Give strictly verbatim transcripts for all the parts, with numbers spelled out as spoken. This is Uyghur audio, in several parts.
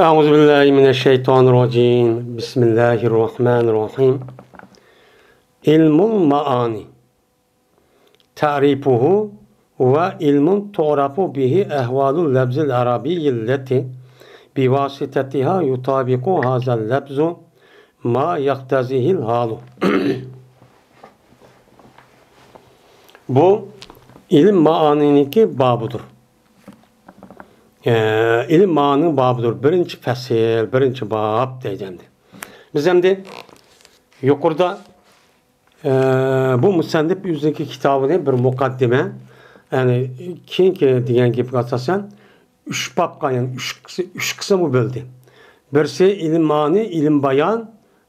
أعوذ بالله من الشيطان الرجيم. بسم الله الرحمن الرحيم. علم المعاني. تعريفه: هو علم تعرف به أحوال اللفظ العربي التي بواسطتها يطابق هذا اللفظ ما يقتضيه الحال. بۇ ئىلىم مائانىنىڭكى بابىدۇر. ئە، ئىلىم مائانىنىڭ بابىدۇر. بىرىنچى پەسىل، بىرىنچى باب دەيدۇ ئەمدى. بىز ئەمدى يۇقىرىدا، ئە، بۇ مۇسەننىپ ئۆزىنىڭكى كىتابىنى بىر مۇقەددىمە، يەنى كېيىنكى دېگەن گېپىگە ئاساسەن، ئۈچ بابقا، يەنى ئۈچ قىس-، ئۈچ قىسىمغا بۆلدى. بىرسى ئىلىم مائانى، ئىلىم بايان،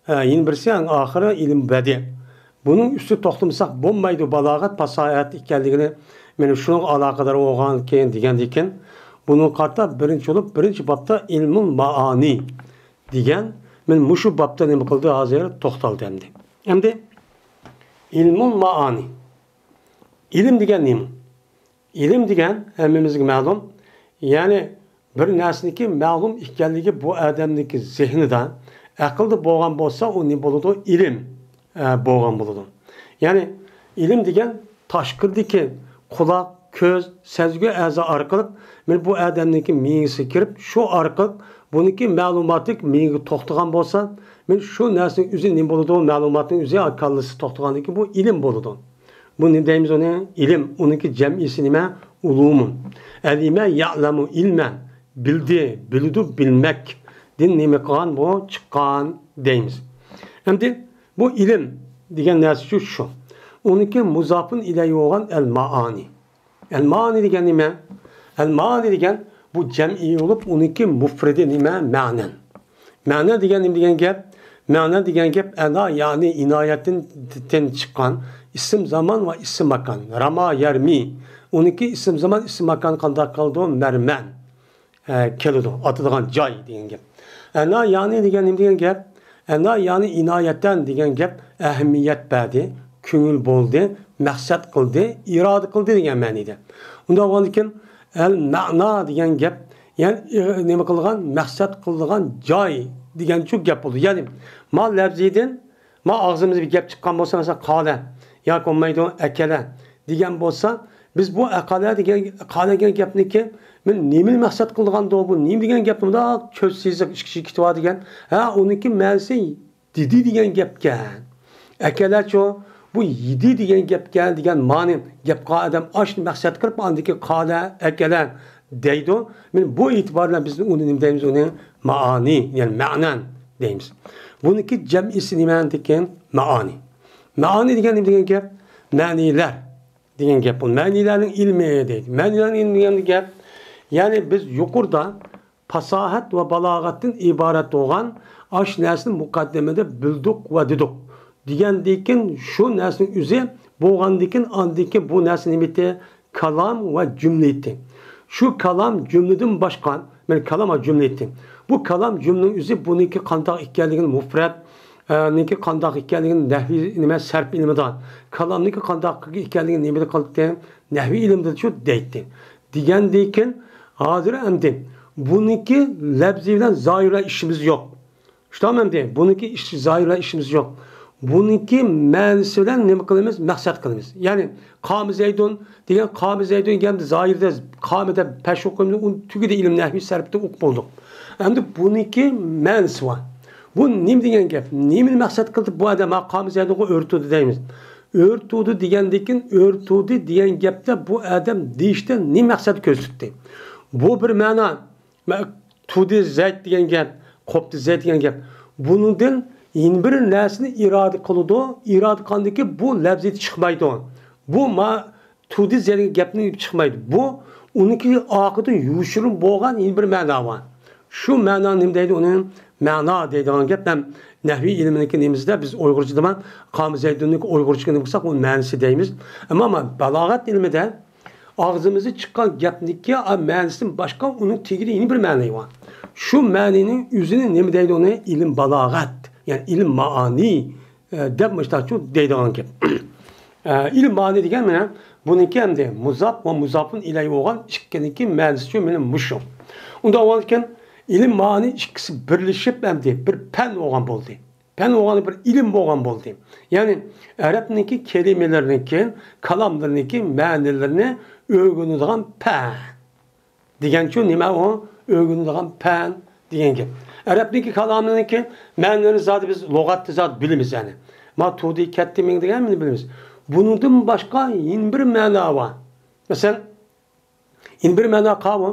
ئە، يەنە بىرسى ئەڭ ئاخىرى ئىلىم بەدىئ. بۇنىڭ ئۈستىدە توختىمىساق بولمايدۇ، بالاغەت، پاساھەت ئىكەنلىكىنى، مانا شۇنىڭغا ئالاقىدار بولغان كېيىن دېگەندىكىن، بۇنىڭغا قارىتا بىرىنچى بولۇپ، بىرىنچى بابتا ئىلمۇل مائانى دېگەن، مانا مۇشۇ بابتا نېمە قىلدى، ھازىر توختالدى ئەمدى. ئەمدى ئىلمۇل مائانى. ئىلىم دېگەن نېمە؟ ئىلىم دېگەن ھەممىمىزگە مەلۇم، يەنى بىر نەرسىنىڭكى مەلۇم ئىكەنلىكى بۇ ئادەمنىڭكى زېھنىدا، ئەقلىدە بولغان بولسا، ئۇ نېمە بولىدۇ؟ ئىلىم، ئە، بولغان بولىدۇ. يەنى ئىلىم دېگەن تاشقىرىدىكى قۇلاق، كۆز، سەزگۈ ئەزا ئارقىلىق مانا بۇ ئادەمنىڭكى مېڭىسىگە كىرىپ، شۇ ئارقىلىق بۇنىڭكى مەلۇماتى مېڭىگە توختىغان بولسا، مانا شۇ نەرسىنىڭ ئۆزى نېمە بولىدۇ؟ مەلۇماتنىڭ ئۆزى كاللىسى توختىغاندىن كېيىن بۇ ئىلىم بولىدۇ. بۇ نېمە دەيمىز ئۇنى؟ ئىلىم. ئۇنىڭكى جەمئىسى نېمە؟ ئۇلۇمۇن. ئەلىمە يەئلەمۇ ئىلمەن. بىلدى، بىلىدۇ، بىلمەكتىن نېمە قىلغان؟ بۇ چىققان دەيمىز. ئەمدى بۇ ئىلىم دېگەن نەرسە شۇ، شۇ. ئۇنىڭكى مۇزاپۇن ئىلەيھى بولغان ئەل مائانى. ئەل مائانى دېگەن نېمە؟ ئەل مائانى دېگەن بۇ جەمئىي بولۇپ، ئۇنىڭكى مۇفرىدى نېمە؟ مەنەن. مەنە دېگەن نېمە دېگەن گەپ؟ مەنە دېگەن گەپ ئەنا، يەنى ئىنايەتتىن، تىن چىققان ئىسىم زامان ۋە ئىسىم ماكان. راما يەرمى. ئۇنىڭكى ئىسىم زامان، ئىسىم ماكان قانداق قىلىدۇ؟ مەرمەن، ئە، كېلىدۇ. ئاتىدىغان جاي دېگەن گەپ. ئەنا يەنى دېگەن نېمە دېگەن گەپ؟ ئەنا يەنى ئىنايەتەن دېگەن گەپ ئەھمىيەت بەردى، كۆڭۈل بولدى، مەقسەت قىلدى، ئىرادە قىلدى دېگەن مەنىدە. ئۇنداق بولغاندىكىن، ئەل مەنا دېگەن گەپ، يەنى، ئى، نېمە قىلغان؟ مەقسەت قىلىدىغان جاي دېگەنچۇ گەپ بولىدۇ. يەنى، ما لەپزىدىن، ما ئاغزىمىزدا بىر گەپ چىققان بولسا، مەسىلەن، قالە ياكى بولمايدۇ، ئەكەلە دېگەن بولسا، بىز بۇ ئەقەلە دېگەن، قالە دېگەن گەپنىكى، مەن نېمىنى مەقسەت قىلىدىغاندۇ بۇ؟ نېمە دېگەن گەپنى مۇنداق چۆچ سېزىق ئىچكىچە كېتىۋاتىدىكەن؟ ھە، ئۇنىڭكى مەنىسى دېدى دېگەن گەپكەن. ئەكەلەچۇ، بۇ يېدى دېگەن گەپكەن دېگەن مانى. گەپ قىلغان ئادەم ئاشنى مەقسەت قىلىپ، ئاندىكى قالە، ئەكەلە دەيدۇ. مانا بۇ ئېتىبار بىلەن بىز ئۇنى نېمە دەيمىز؟ ئۇنى مائانى، يەنى مەنەن دەيمىز. بۇنىڭكى جەمئىسى نېمە دېگەن؟ مائانى. مائانى دېگەن نېمە دېگەن گەپ؟ مەنىلەر دېگەن گەپ بۇ. مەنىلەرنىڭ ئىلمى دەيدۇ. مەنىلەرنىڭ ئىلمى دېگەن گەپ، يەنى بىز يۇقىرىدا پاساھەت ۋە بالاغەتتىن ئىبارەت بولغان ئاش نەرسىنى مۇقەددىمىدە بىلدۇق ۋە دېدۇق دېگەندىكىن، شۇ نەرسىنىڭ ئۆزى بولغاندىكىن، ئاندىكىن بۇ نەرسە نېمە ئىدى؟ كالام ۋە جۈملە ئىدى. شۇ كالام جۈملىدىن باشقا، مانا كالام ۋە جۈملە ئىدى. بۇ كالام جۈملىنىڭ ئۆزى بۇنىڭكى قانداق ئىكەنلىكىنى مۇفرەت، ئە، نىڭكى قانداق ئىكەنلىكىنى نەھۋىي نېمە سەرپ ئىلمىدا، كالامنىڭكى قانداق ئىكەنلىكىنى نېمىدە قىلدى؟ نەھۋىي ئىلىمدىچۇ دەيتتى. دېگەندىكىن، ھازىر ئەمدى بۇنىڭكى لەپزى بىلەن زاھىرلا ئىشىمىز يوق. شۇنداقمۇ ئەمدى؟ بۇنىڭكى ئىش، زاھىرلا ئىشىمىز يوق. بۇنىڭكى مەنىسى بىلەن نېمە قىلىمىز؟ مەقسەت قىلىمىز. يەنى، قامە زەيدۇن دېگەن، قامە زەيدۇن دېگەندە زاھىردا قامە دەپ پەش ئوقۇيمىز، ئۇنى تۈگىدى ئىلىم نەھۋى سەرپتە ئوقۇپ بولدۇق. ئەمدى بۇنىڭكى مەنىسى بار. بۇ نېمە دېگەن گەپ؟ نېمىنى مەقسەت قىلدى بۇ ئادەم ھا قامە زەيدۇنغا ئۆرە تۇردى دەيمىز؟ ئۆرە تۇردى دېگەندىكىن، ئۆرە تۇردى دېگەن گەپتە بۇ ئادەم دېيىشتە نېمە مەقسەت كۆرسىتىپتۇ؟ بۇ بىر مەنا. مە-، تۇدى زەيت دېگەن گەپ، قوپتى زەيت دېگەن گەپ. بۇنىڭدىن يەنە بىر نەرسىنى ئىرادە قىلىدۇ. ئىرادە قىلغاندىكى بۇ لەپزى چىقمايدۇ. بۇ ما-، تۇدى زەيت دېگەن گەپنى چىقمايدۇ. بۇ ئۇنىڭكى ئارقىدىن يوشۇرۇن بولغان يەنە بىر مەنا بار. شۇ مەنا نېمە دەيدۇ؟ ئۇنى مەنا دەيدىغان گەپ ھەم نەھۋىي ئىلمىنىڭكى نېمىسىدە بىز ئۇيغۇرچىدا ما-، قامە زەيدۇننىڭكى ئۇيغۇرچىغا نېمە قىلساق، ئۇنى مەنىسى دەيمىز. ئەمما ما-، بالاغەت ئىلمىدە ئاغزىمىزدىن چىققان گەپنىڭكى، ئا، مەنىسىدىن باشقا ئۇنىڭ تېگىدە يەنە بىر مەنە بار. شۇ مەنىنىڭ ئۆزىنى نېمە دەيدۇ ئۇنى؟ ئىلىم بالاغەت، يەنى ئىلىم مائانى، ئە، دەپ مۇشتاقچۇ دەيدىغان گەپ. ئە، ئىلىم مائانى دېگەن مانا بۇنىڭكى ئەمدى مۇزاپ ۋە مۇزاپۇن ئىلەيھى بولغان ئىككىنىڭكى مەنىسىچۇ مانا مۇشۇ. ئۇنداق بولغاندىكىن ئىلىم مائانى ئىككىسى بىرلىشىپ ئەمدى بىر پەن بولغان بولدى. پەن بولغان بىر ئىلىم بولغان بولدى. يەنى ئەرەبنىڭكى كەلىمىلىرىنىڭكى، كالاملىرىنىڭكى مەنىلىرىنى ئۆگىنىدىغان پەن. دېگەنچۇ نېمە ئۇ؟ ئۆگىنىدىغان پەن دېگەن گەپ. ئەرەبنىڭكى كالامىنىڭكى مەنىلىرىنى زادى بىز لۇغەتتە زادى بىلىمىز يەنى. ما تۇدى كەتتى مىڭ دېگەننى بىلىمىز. بۇنىڭدىن باشقا يەنە بىر مەنا بار. مەسىلەن، يەنە بىر مەنا قاۋۇ.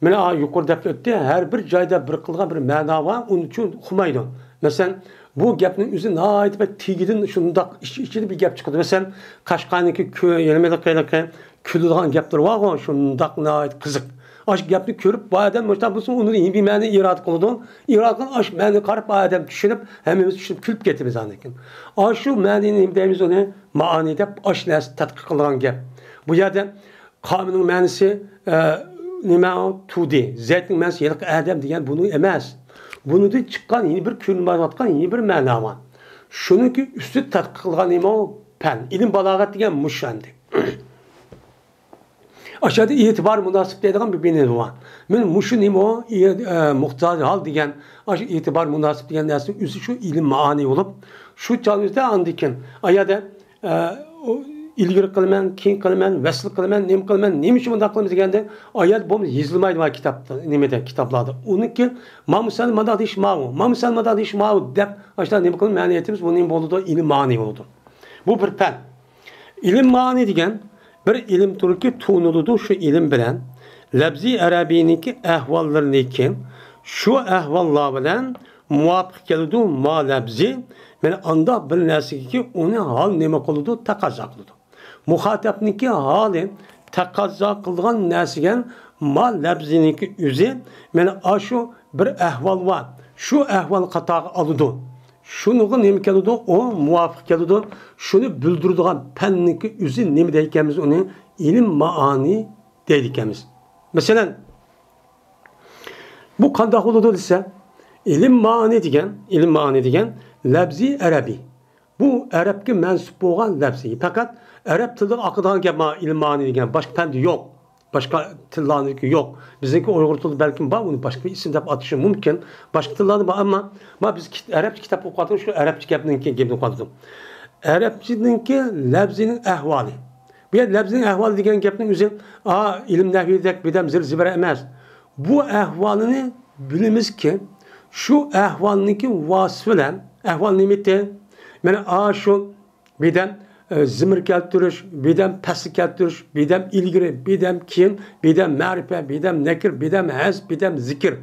مانا يۇقىرىدا دەپ ئۆتتى. ھەر بىر جايدا بىر قىلغان بىر مەنا بار، ئۇنىڭ ئۈچۈن ئۇقمايدۇ. مەسىلەن، بۇ گەپنىڭ ئۆزى ناھايىتى بىر تېگىدىن شۇنداق ئىچ-، ئىچىدە بىر گەپ چىقىدۇ. مەسىلەن، قەشقەرنىڭكى كۆ-، نېمىلىكى، كۈلىدىغان گەپلىرى بارغۇ، شۇنداق ناھايىتى قىزىق. ئاشۇ گەپنى كۆرۈپ، بۇ ئادەم مۇشۇنداق بولسا، ئۇنى بىر مەنە ئىرادە قىلىدۇ. ئىرادە قىلغان ئاشۇ مەنىگە قاراپ، بۇ ئادەم چۈشىنىپ، ھەممىمىز چۈشىنىپ كۈلۈپ كېتىمىز ئاندىن كېيىن. ئاشۇ مەنىنى نېمە دەيمىز ئۇنى؟ مائانى دەپ، ئاشۇ نەرسە تەتقىق قىلىدىغان گەپ. بۇ يەردە قامنىڭ مەنىسى، ئە، نېمە؟ تۇدى. زەيتنىڭ مەنىسى ھېلىقى ئادەم دېگەن بۇنىڭ ئەمەس. بۇنىڭدىن چىققان يەنە بىر كۆرۈنمەيۋاتقان يەنە بىر مەنا بار. شۇنىڭكى ئۈستىدە تەتقىق قىلغان نېمە ئۇ؟ پەن. ئىلىم بالاغەت دېگەن مۇشۇ ئەمدى. ئاشۇ يەردە ئېتىبار مۇناسىپ دەيدىغان بىر بىنى بار. مانا مۇشۇ نېمە ئۇ؟ ئە، مۇقتەزى ھال دېگەن، ئاشۇ ئېتىبار مۇناسىپ دېگەن نەرسىنىڭ ئۆزى شۇ ئىلىم مائانى بولۇپ، شۇ چاغىمىزدا ئاندىن كېيىن، ئايەردە ئە، ئۇ ئىلگىرى قىلىمەن، كېيىن قىلىمەن، ۋەسلى قىلىمەن، نېمە قىلىمەن، نېمە ئۈچۈن بۇنداق قىلىمىز دېگەندە، ئايەت بولمىسا يېزىلمايدۇ كىتابتا، نېمىدە، كىتابلاردا. ئۇنىڭكى، مانا سەن مانداق دېيىش ماۋۇ، مانا سەن مانداق دېيىش ماۋۇ دەپ، ئاشۇنداق نېمە قىلىپ مەنە ئېيتىمىز، بۇ نېمە بولىدۇ؟ ئىلىم مائانى بولىدۇ. بۇ بىر پەن. ئىلىم مائانى دېگەن بىر ئىلىم تۈركى تونۇلىدۇ، شۇ ئىلىم بىلەن لەپزىي ئەرەبىينىڭكى ئەھۋاللىرىنىڭكى شۇ ئەھۋاللار بىلەن مۇۋاپىق كېلىدۇ، ما لەپزى، مانا ئانداق بىر نەرسىگىكى ئۇنى ھال نېمە قىلىدۇ، تەقەززا قىلىدۇ. مۇخاتەبنىڭكى ھالى تەقەززا قىلىدىغان نەرسىگە ما لەپزىنىڭكى ئۆزى، مانا ئاشۇ بىر ئەھۋال بار، شۇ ئەھۋال قاتارىغا ئالىدۇ. شۇنىڭغا نېمە كېلىدۇ؟ ئۇ مۇۋاپىق كېلىدۇ. شۇنى بىلدۈرىدىغان پەننىڭكى ئۆزى نېمە دەيدىكەنمىز ئۇنى؟ ئىلىم مائانى دەيدىكەنمىز. مەسىلەن، بۇ قانداق بولىدۇ دېسە، ئىلىم مائانى دېگەن، ئىلىم مائانى دېگەن لەپزىي ئەرەبىي. بۇ ئەرەبكە مەنسۇپ بولغان لەپزىي. پەقەت ئەرەب تىلىدا ئاقىدىغان گەپ ما ئىلىم مائانى دېگەن، باشقا پەندە يوق. باشقا تىللاردىكى يوق. بىزنىڭكى ئۇيغۇر تىلىدا بەلكىم بار، ئۇنى باشقا بىر ئىسىم دەپ ئاتىشى مۇمكىن. باشقا تىللاردا بار، ئەمما ما بىز كىت-، ئەرەبچە كىتاب ئوقۇۋاتىمىز، شۇ ئەرەبچە گەپنىڭكى گېپىنى ئوقۇۋاتىدۇ. ئەرەبچىنىڭكى لەپزىنىڭ ئەھۋالى. بۇ يەردە لەپزىنىڭ ئەھۋالى دېگەن گەپنىڭ ئۆزى، ئا، ئىلىم نەھۋىدەك بىردەم زىر زىبەر ئەمەس. بۇ ئەھۋالىنى بىلىمىزكى، شۇ ئەھۋالنىڭكى ۋاسىتە بىلەن، ئەھۋال نېمىتى؟ مانا ئاشۇ بىردەم، ئە، زىمىر كەلتۈرۈش، بىردەم پەسلى كەلتۈرۈش، بىردەم ئىلگىرى، بىردەم كېيىن، بىردەم مەرىپە، بىردەم نەكىر، بىردەم ھەز، بىردەم زىكىر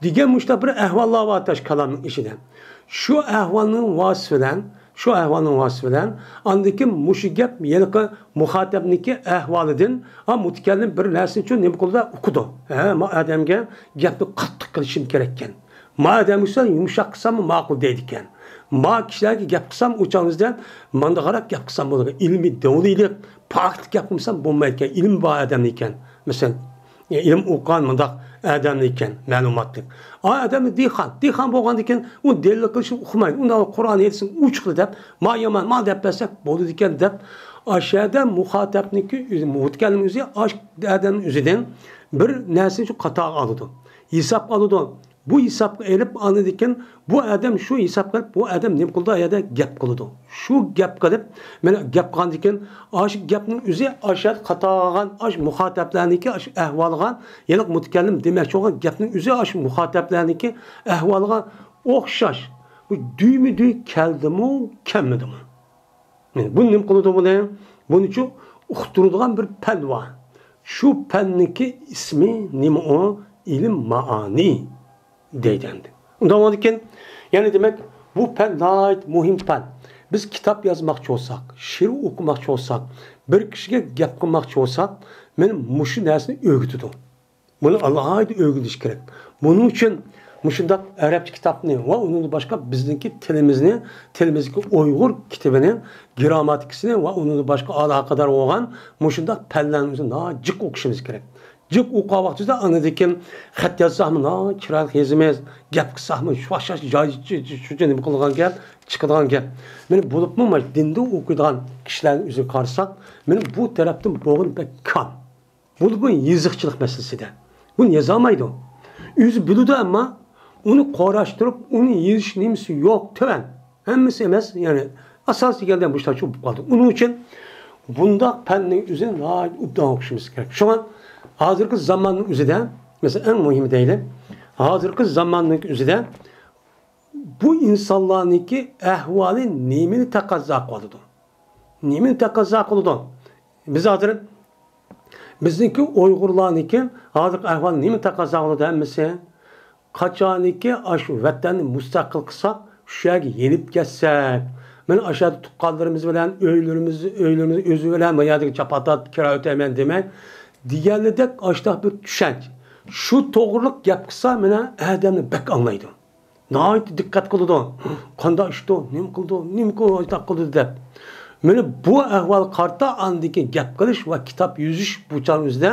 دېگەن مۇشۇنداق بىر ئەھۋاللار بار تاش كالامنىڭ ئىچىدە. شۇ ئەھۋالنىڭ ۋاسىتە بىلەن، شۇ ئەھۋالنىڭ ۋاسىتە بىلەن، ئاندىن كېيىن مۇشۇ گەپ ھېلىقى مۇخاتەبنىڭكى ئەھۋالىدىن، ھا، مۇتەكەللىم بىر نەرسىنى نېمە قىلىدۇ؟ ئۇقىدۇ. ھە، ما ئادەمگە گەپنى قاتتىق قىلىشىم كېرەككەن. ما ئادەمگە يۇمشاق قىلسام ماقۇل دەيدىكەن. ما كىشىلەرگە گەپ قىلسام ئۇ چاغىمىزدا مانداقراق گەپ قىلسام بولىدىكەن. ئىلمىي دەۋلىلىق، پاكىت گەپ قىلمىسام بولمايدىكەن. ئىلمى بار ئادەمدىكەن. مەسىلەن، ئىلىم ئوقۇغان مۇنداق ئادەمدىكەن، مەلۇماتلىق. ئا ئادەم دېھقان، دېھقان بولغاندىكىن ئۇ دەلىل قىلىشنى ئۇقمايدۇ. ئۇنداق قۇرئان ھەدىسنى ئۇچۇقلا دەپ، ما يامان، ما دەپ بەرسەك بولىدىكەن دەپ، ئاشۇ يەردە مۇخاتەبنىڭكى ئۆزى، مۇتەكەللىم ئۆزى ئاشۇ ئادەمنىڭ ئۆزىدىن بىر نەرسىنى شۇ قاتارغا ئالىدۇ، ھېسابقا ئالىدۇ. بۇ ھېسابقا ئېلىپ ئاندىن كېيىن بۇ ئادەم شۇ ھېسابقا ئېلىپ بۇ ئادەم نېمە قىلىدۇ؟ ئۇ يەردە گەپ قىلىدۇ. شۇ گەپ قىلىپ، مانا گەپ قىلغاندىن كېيىن ئاشۇ گەپنىڭ ئۆزى ئاشۇ يەردە قاتارغا ئالغان ئاشۇ مۇخاتەبلەرنىڭكى ئاشۇ ئەھۋالىغا، ھېلىقى مۇتەكەللىم دېمەكچى بولغان گەپنىڭ ئۆزى ئاشۇ مۇخاتەبلەرنىڭكى ئەھۋالىغا ئوخشاش. بۇ دۈيمۇ دۈي كەلدىمۇ، كەلمىدىمۇ؟ بۇ نېمە قىلىدۇ بۇنى؟ بۇنىچۇ ئۇقتۇرىدىغان بىر پەن بار. شۇ پەننىڭكى ئىسمى نېمە ئۇ؟ ئىلىم مائانى دەيدۇ ئەمدى. ئۇنداق بولغاندىكىن، يەنى دېمەك، بۇ پەن ناھايىتى مۇھىم پەن. بىز كىتاب يازماقچى بولساق، شېئىر ئوقۇماقچى بولساق، بىر كىشىگە گەپ قىلماقچى بولساق، مانا مۇشۇ نەرسىنى ئۆگىتىدۇ. بۇنى ئالاھىدە ئۆگىنىش كېرەك. بۇنىڭ ئۈچۈن مۇشۇنداق ئەرەبچە كىتابنى ۋە ئۇنىڭدىن باشقا بىزنىڭكى تىلىمىزنى، تىلىمىزدىكى ئۇيغۇر كىتابىنى، گرامماتىكىسىنى ۋە ئۇنىڭدىن باشقا ئالاقىدار بولغان مۇشۇنداق پەنلەرنى ئۆزى ناھايىتى جىق ئوقۇشىمىز كېرەك. جىق ئوقۇغان ۋاقتىمىزدا ئاندىن كېيىن خەت يازساقمۇ ناھايىتى چىرايلىق يازىمىز، گەپ قىلساقمۇ شۇ ئوخشاش جاي، شۇ، شۇ، شۇ نېمە قىلىدىغان گەپ، چىقىدىغان گەپ. مانا بولۇپمۇ مانا دىندا ئوقۇيدىغان كىشىلەرنى ئۆزىگە قارىساق، مانا بۇ تەرەپتىن بولغىنى بەك كام. بولۇپمۇ يېزىقچىلىق مەسىلىسىدە. بۇنى يازالمايدۇ. ئۆزى بىلىدۇ، ئەمما ئۇنى قوراشتۇرۇپ، ئۇنى يېزىش نېمىسى يوق، تۆۋەن. ھەممىسى ئەمەس، يەنى ئاساسىي دېگەندە مۇشۇنداق چوقۇپ قالدى. ئۇنىڭ ئۈچۈن بۇنداق پەننىڭ ئۆزىنى ناھايىتى ئوبدان ئوقۇشىمىز كېرەك. شۇڭا ھازىرقى زاماننىڭ ئۆزىدە، مەسىلەن، ئەڭ مۇھىمى دەيلى، ھازىرقى زاماننىڭ ئۆزىدە بۇ ئىنسانلارنىڭكى ئەھۋالى نېمىنى تەقەززا قىلىدۇ؟ نېمىنى تەقەززا قىلىدۇ؟ بىز ھازىر، بىزنىڭكى ئۇيغۇرلارنىڭكى ھازىرقى ئەھۋالى نېمىنى تەقەززا قىلىدۇ ھەممىسى؟ قاچانكى ئاشۇ ۋەتەننى مۇستەقىل قىلساق، شۇ يەرگە يېنىپ كەتسەك، مانا ئاشۇ يەردە تۇغقانلىرىمىز بىلەن، ئۆيلىرىمىز، ئۆيلىرىمىز ئۆزى بىلەن، ما يەردىكى جاپا تارتىپ كىرا ئۆتەيمەن دېمەي، دېگەنلىدەك ئاشۇنداق بىر چۈشەنچە. شۇ توغرىلىق گەپ قىلسا، مانا ئادەمنى بەك ئاڭلايدۇ. ناھايىتى دىققەت قىلىدۇ. قانداق ئىشتۇ، نېمە قىلدى، نېمە قىلدى، قانداق قىلدى دەپ. مانا بۇ ئەھۋالغا قارىتا ئاندىن كېيىن گەپ قىلىش ۋە كىتاب يېزىش بۇ چاغنىڭ ئۆزىدە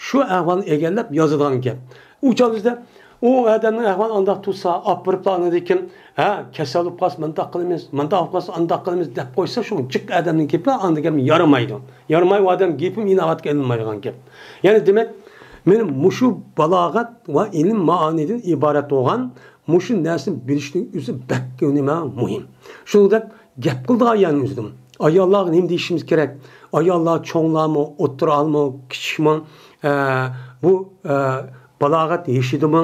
شۇ ئەھۋالنى ئىگىلەپ يازىدىغان گەپ. ئۇ چاغنىڭ ئۆزىدە ئۇ ئادەمنىڭ ئەھۋالى ئانداق تۇرسا، ئاپىرىپلا ئاندىن كېيىن، ھە، كېسەل بولۇپ قالسا مۇنداق قىلىمىز، مۇنداق بولۇپ قالسا ئانداق قىلىمىز دەپ قويسا، شۇ جىق ئادەمنىڭ گېپى ئاندىن كېيىن يارىمايدۇ. يارىماي، ئۇ ئادەم گېپىمۇ ئىناۋەتكە ئېلىنمايدىغان گەپ. يەنى دېمەك، مانا مۇشۇ بالاغەت ۋە ئىلىم مائانىدىن ئىبارەت بولغان مۇشۇ نەرسىنى بىلىشنىڭ ئۆزى بەك نېمە مۇھىم. شۇنىڭدەك گەپ قىلىدىغان يەرنىڭ ئۆزىدىمۇ ئاياللارغا نېمە دېيىشىمىز كېرەك؟ ئاياللار چوڭلارمۇ، ئوتتۇرا ئالىمۇ، كىچىكمۇ، ئە، بۇ، ئە، بالاغەت يېشىدىمۇ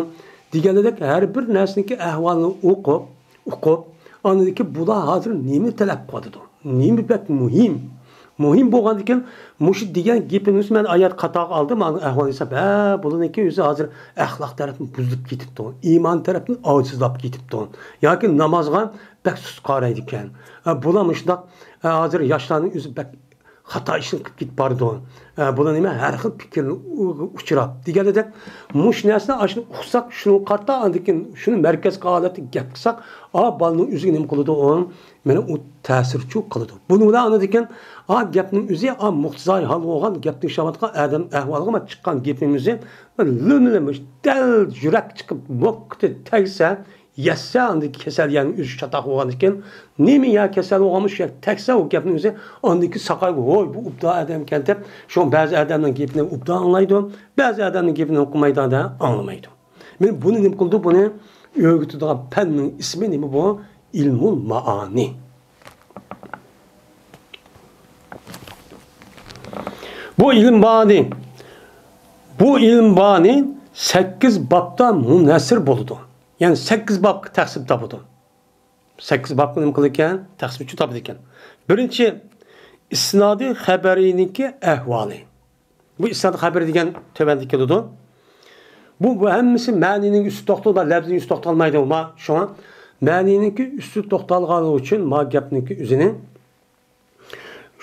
دېگەندەك ھەر بىر نەرسىنىڭكى ئەھۋالىنى ئوقۇپ، ئۇقۇپ، ئاندىن كېيىن بۇلار ھازىر نېمە تەلەپ قىلىۋاتىدۇ؟ نېمە بەك مۇھىم؟ مۇھىم بولغاندىكىن، مۇشۇ دېگەن گېپىنى مەن ئايەت قاتارغا ئالدىم، ئاندىن ئەھۋال ھېساب، ھە، بۇلارنىڭكى ئۆزى ھازىر ئەخلاق تەرەپتىن بۇزۇلۇپ كېتىپتۇ، ئىمان تەرەپتىن ئاجىزلاپ كېتىپتۇ، ياكى نامازغا بەك سۇس قارايدىكەن. ھە، بۇلار مۇشۇنداق، ھە، ھازىر ياشلارنىڭ ئۆزى بەك خاتا ئىشنى قىلىپ كېتىپ بارىدۇ. ئە، بۇلار نېمە؟ ھەر خىل پىكىرنى ئۇ-، ئۇچراپ. دېگەندەك، مۇشۇ نەرسىنى ئاشۇنى ئۇقساق، شۇنىڭغا قارىتا ئاندىن كېيىن شۇنى مەركەزگە ھالەتتە گەپ قىلساق، ئا، بالىنىڭ ئۆزىگە نېمە قىلىدۇ ئۇ؟ مانا ئۇ تەسىرچۇ قىلىدۇ. بۇنىڭ بىلەن ئاندىن كېيىن، ئا، گەپنىڭ ئۆزى، ئا، مۇقتىزاي ھال بولغان گەپنى ئىشلەۋاتقان ئادەم ئەھۋالىغا مانا چىققان گېپىمىزنى لۆملۆم دەل يۈرەك چىقىپ، موققىتى تەگسە، يەتسە، ئاندىن كېسەل يەنە ئۆزى چاتاق بولغاندىن كېيىن، نېمە يا كېسەل بولغانمۇ شۇ يەر تەگسە، ئۇ گەپنىڭ ئۆزى ئاندىن كېيىن ساقايغۇ، ۋوي، بۇ ئوبدان ئادەمكەن دەپ، شۇڭا بەزى ئادەمنىڭ گېپىنى ئوبدان ئاڭلايدۇ، بەزى ئادەمنىڭ گېپىنى ئۇقمايدۇ، ئاڭلىمايدۇ. مانا بۇنى نېمە قىلىدۇ؟ بۇنى ئۆگىتىدىغان پەننىڭ ئىسمى نېمە بۇ؟ ئىلمۇل مائانى. بۇ ئىلىم بانى، بۇ ئىلىم بانى سەككىز بابتا مۇنھەسىر بولىدۇ. يەنى سەككىز بابقا تەقسىم تاپىدۇ. سەككىز بابقا نېمە قىلىدىكەن؟ تەقسىم ئۈچكە تاپىدىكەن. بىرىنچى، ئىسنادى خەبەرىنىڭكى ئەھۋالى. بۇ ئىسنادى خەبەر دېگەن تۆۋەندە كېلىدۇ. بۇ، بۇ ھەممىسى مەنىنىڭ ئۈستىدە توختىلىدۇ، لەپزىنىڭ ئۈستىدە توختالمايدۇ. ما، شۇڭا مەنىنىڭكى ئۈستىدە توختالغانلىقى ئۈچۈن ما گەپنىڭكى ئۆزىنى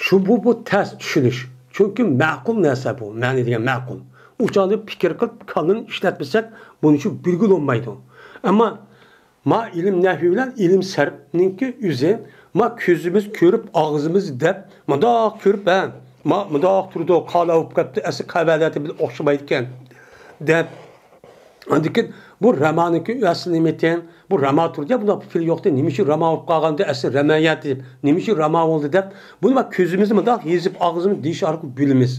شۇ، بۇ، بۇ تەس چۈشىنىش. چۈنكى مەقۇل نەرسە بۇ، مەنى دېگەن مەقۇل. ئۇ چاغدا پىكىر قىلىپ، كاللىنى ئىشلەتمىسەك، بۇنىڭ ئۈچۈن بىلگىلى بولمايدۇ. ئەمما ما ئىلىم نەھۋى بىلەن ئىلىم سەرپنىڭكى ئۆزى، ما كۆزىمىز كۆرۈپ، ئاغزىمىز دەپ، مۇنداق كۆرۈپ، ھە، ما مۇنداق تۇرىدۇ، قالا بولۇپ قاپتۇ، ئەسلى قەۋەلەتى بىلەن ئوخشىمايدىكەن، دەپ، ئاندىن كېيىن بۇ رامانىڭكى ئەسلى نېمىتىن؟ بۇ راما تۇردى، بۇنداق پېئىل يوقتى، نېمە ئۈچۈن راما بولۇپ قالغانىدى، ئەسلى رامايەتتى، نېمە ئۈچۈن راما بولدى دەپ، بۇنى مانا كۆزىمىزنى مۇنداق يېزىپ، ئاغزىمىز دېيىش ئارقىلىق بىلىمىز.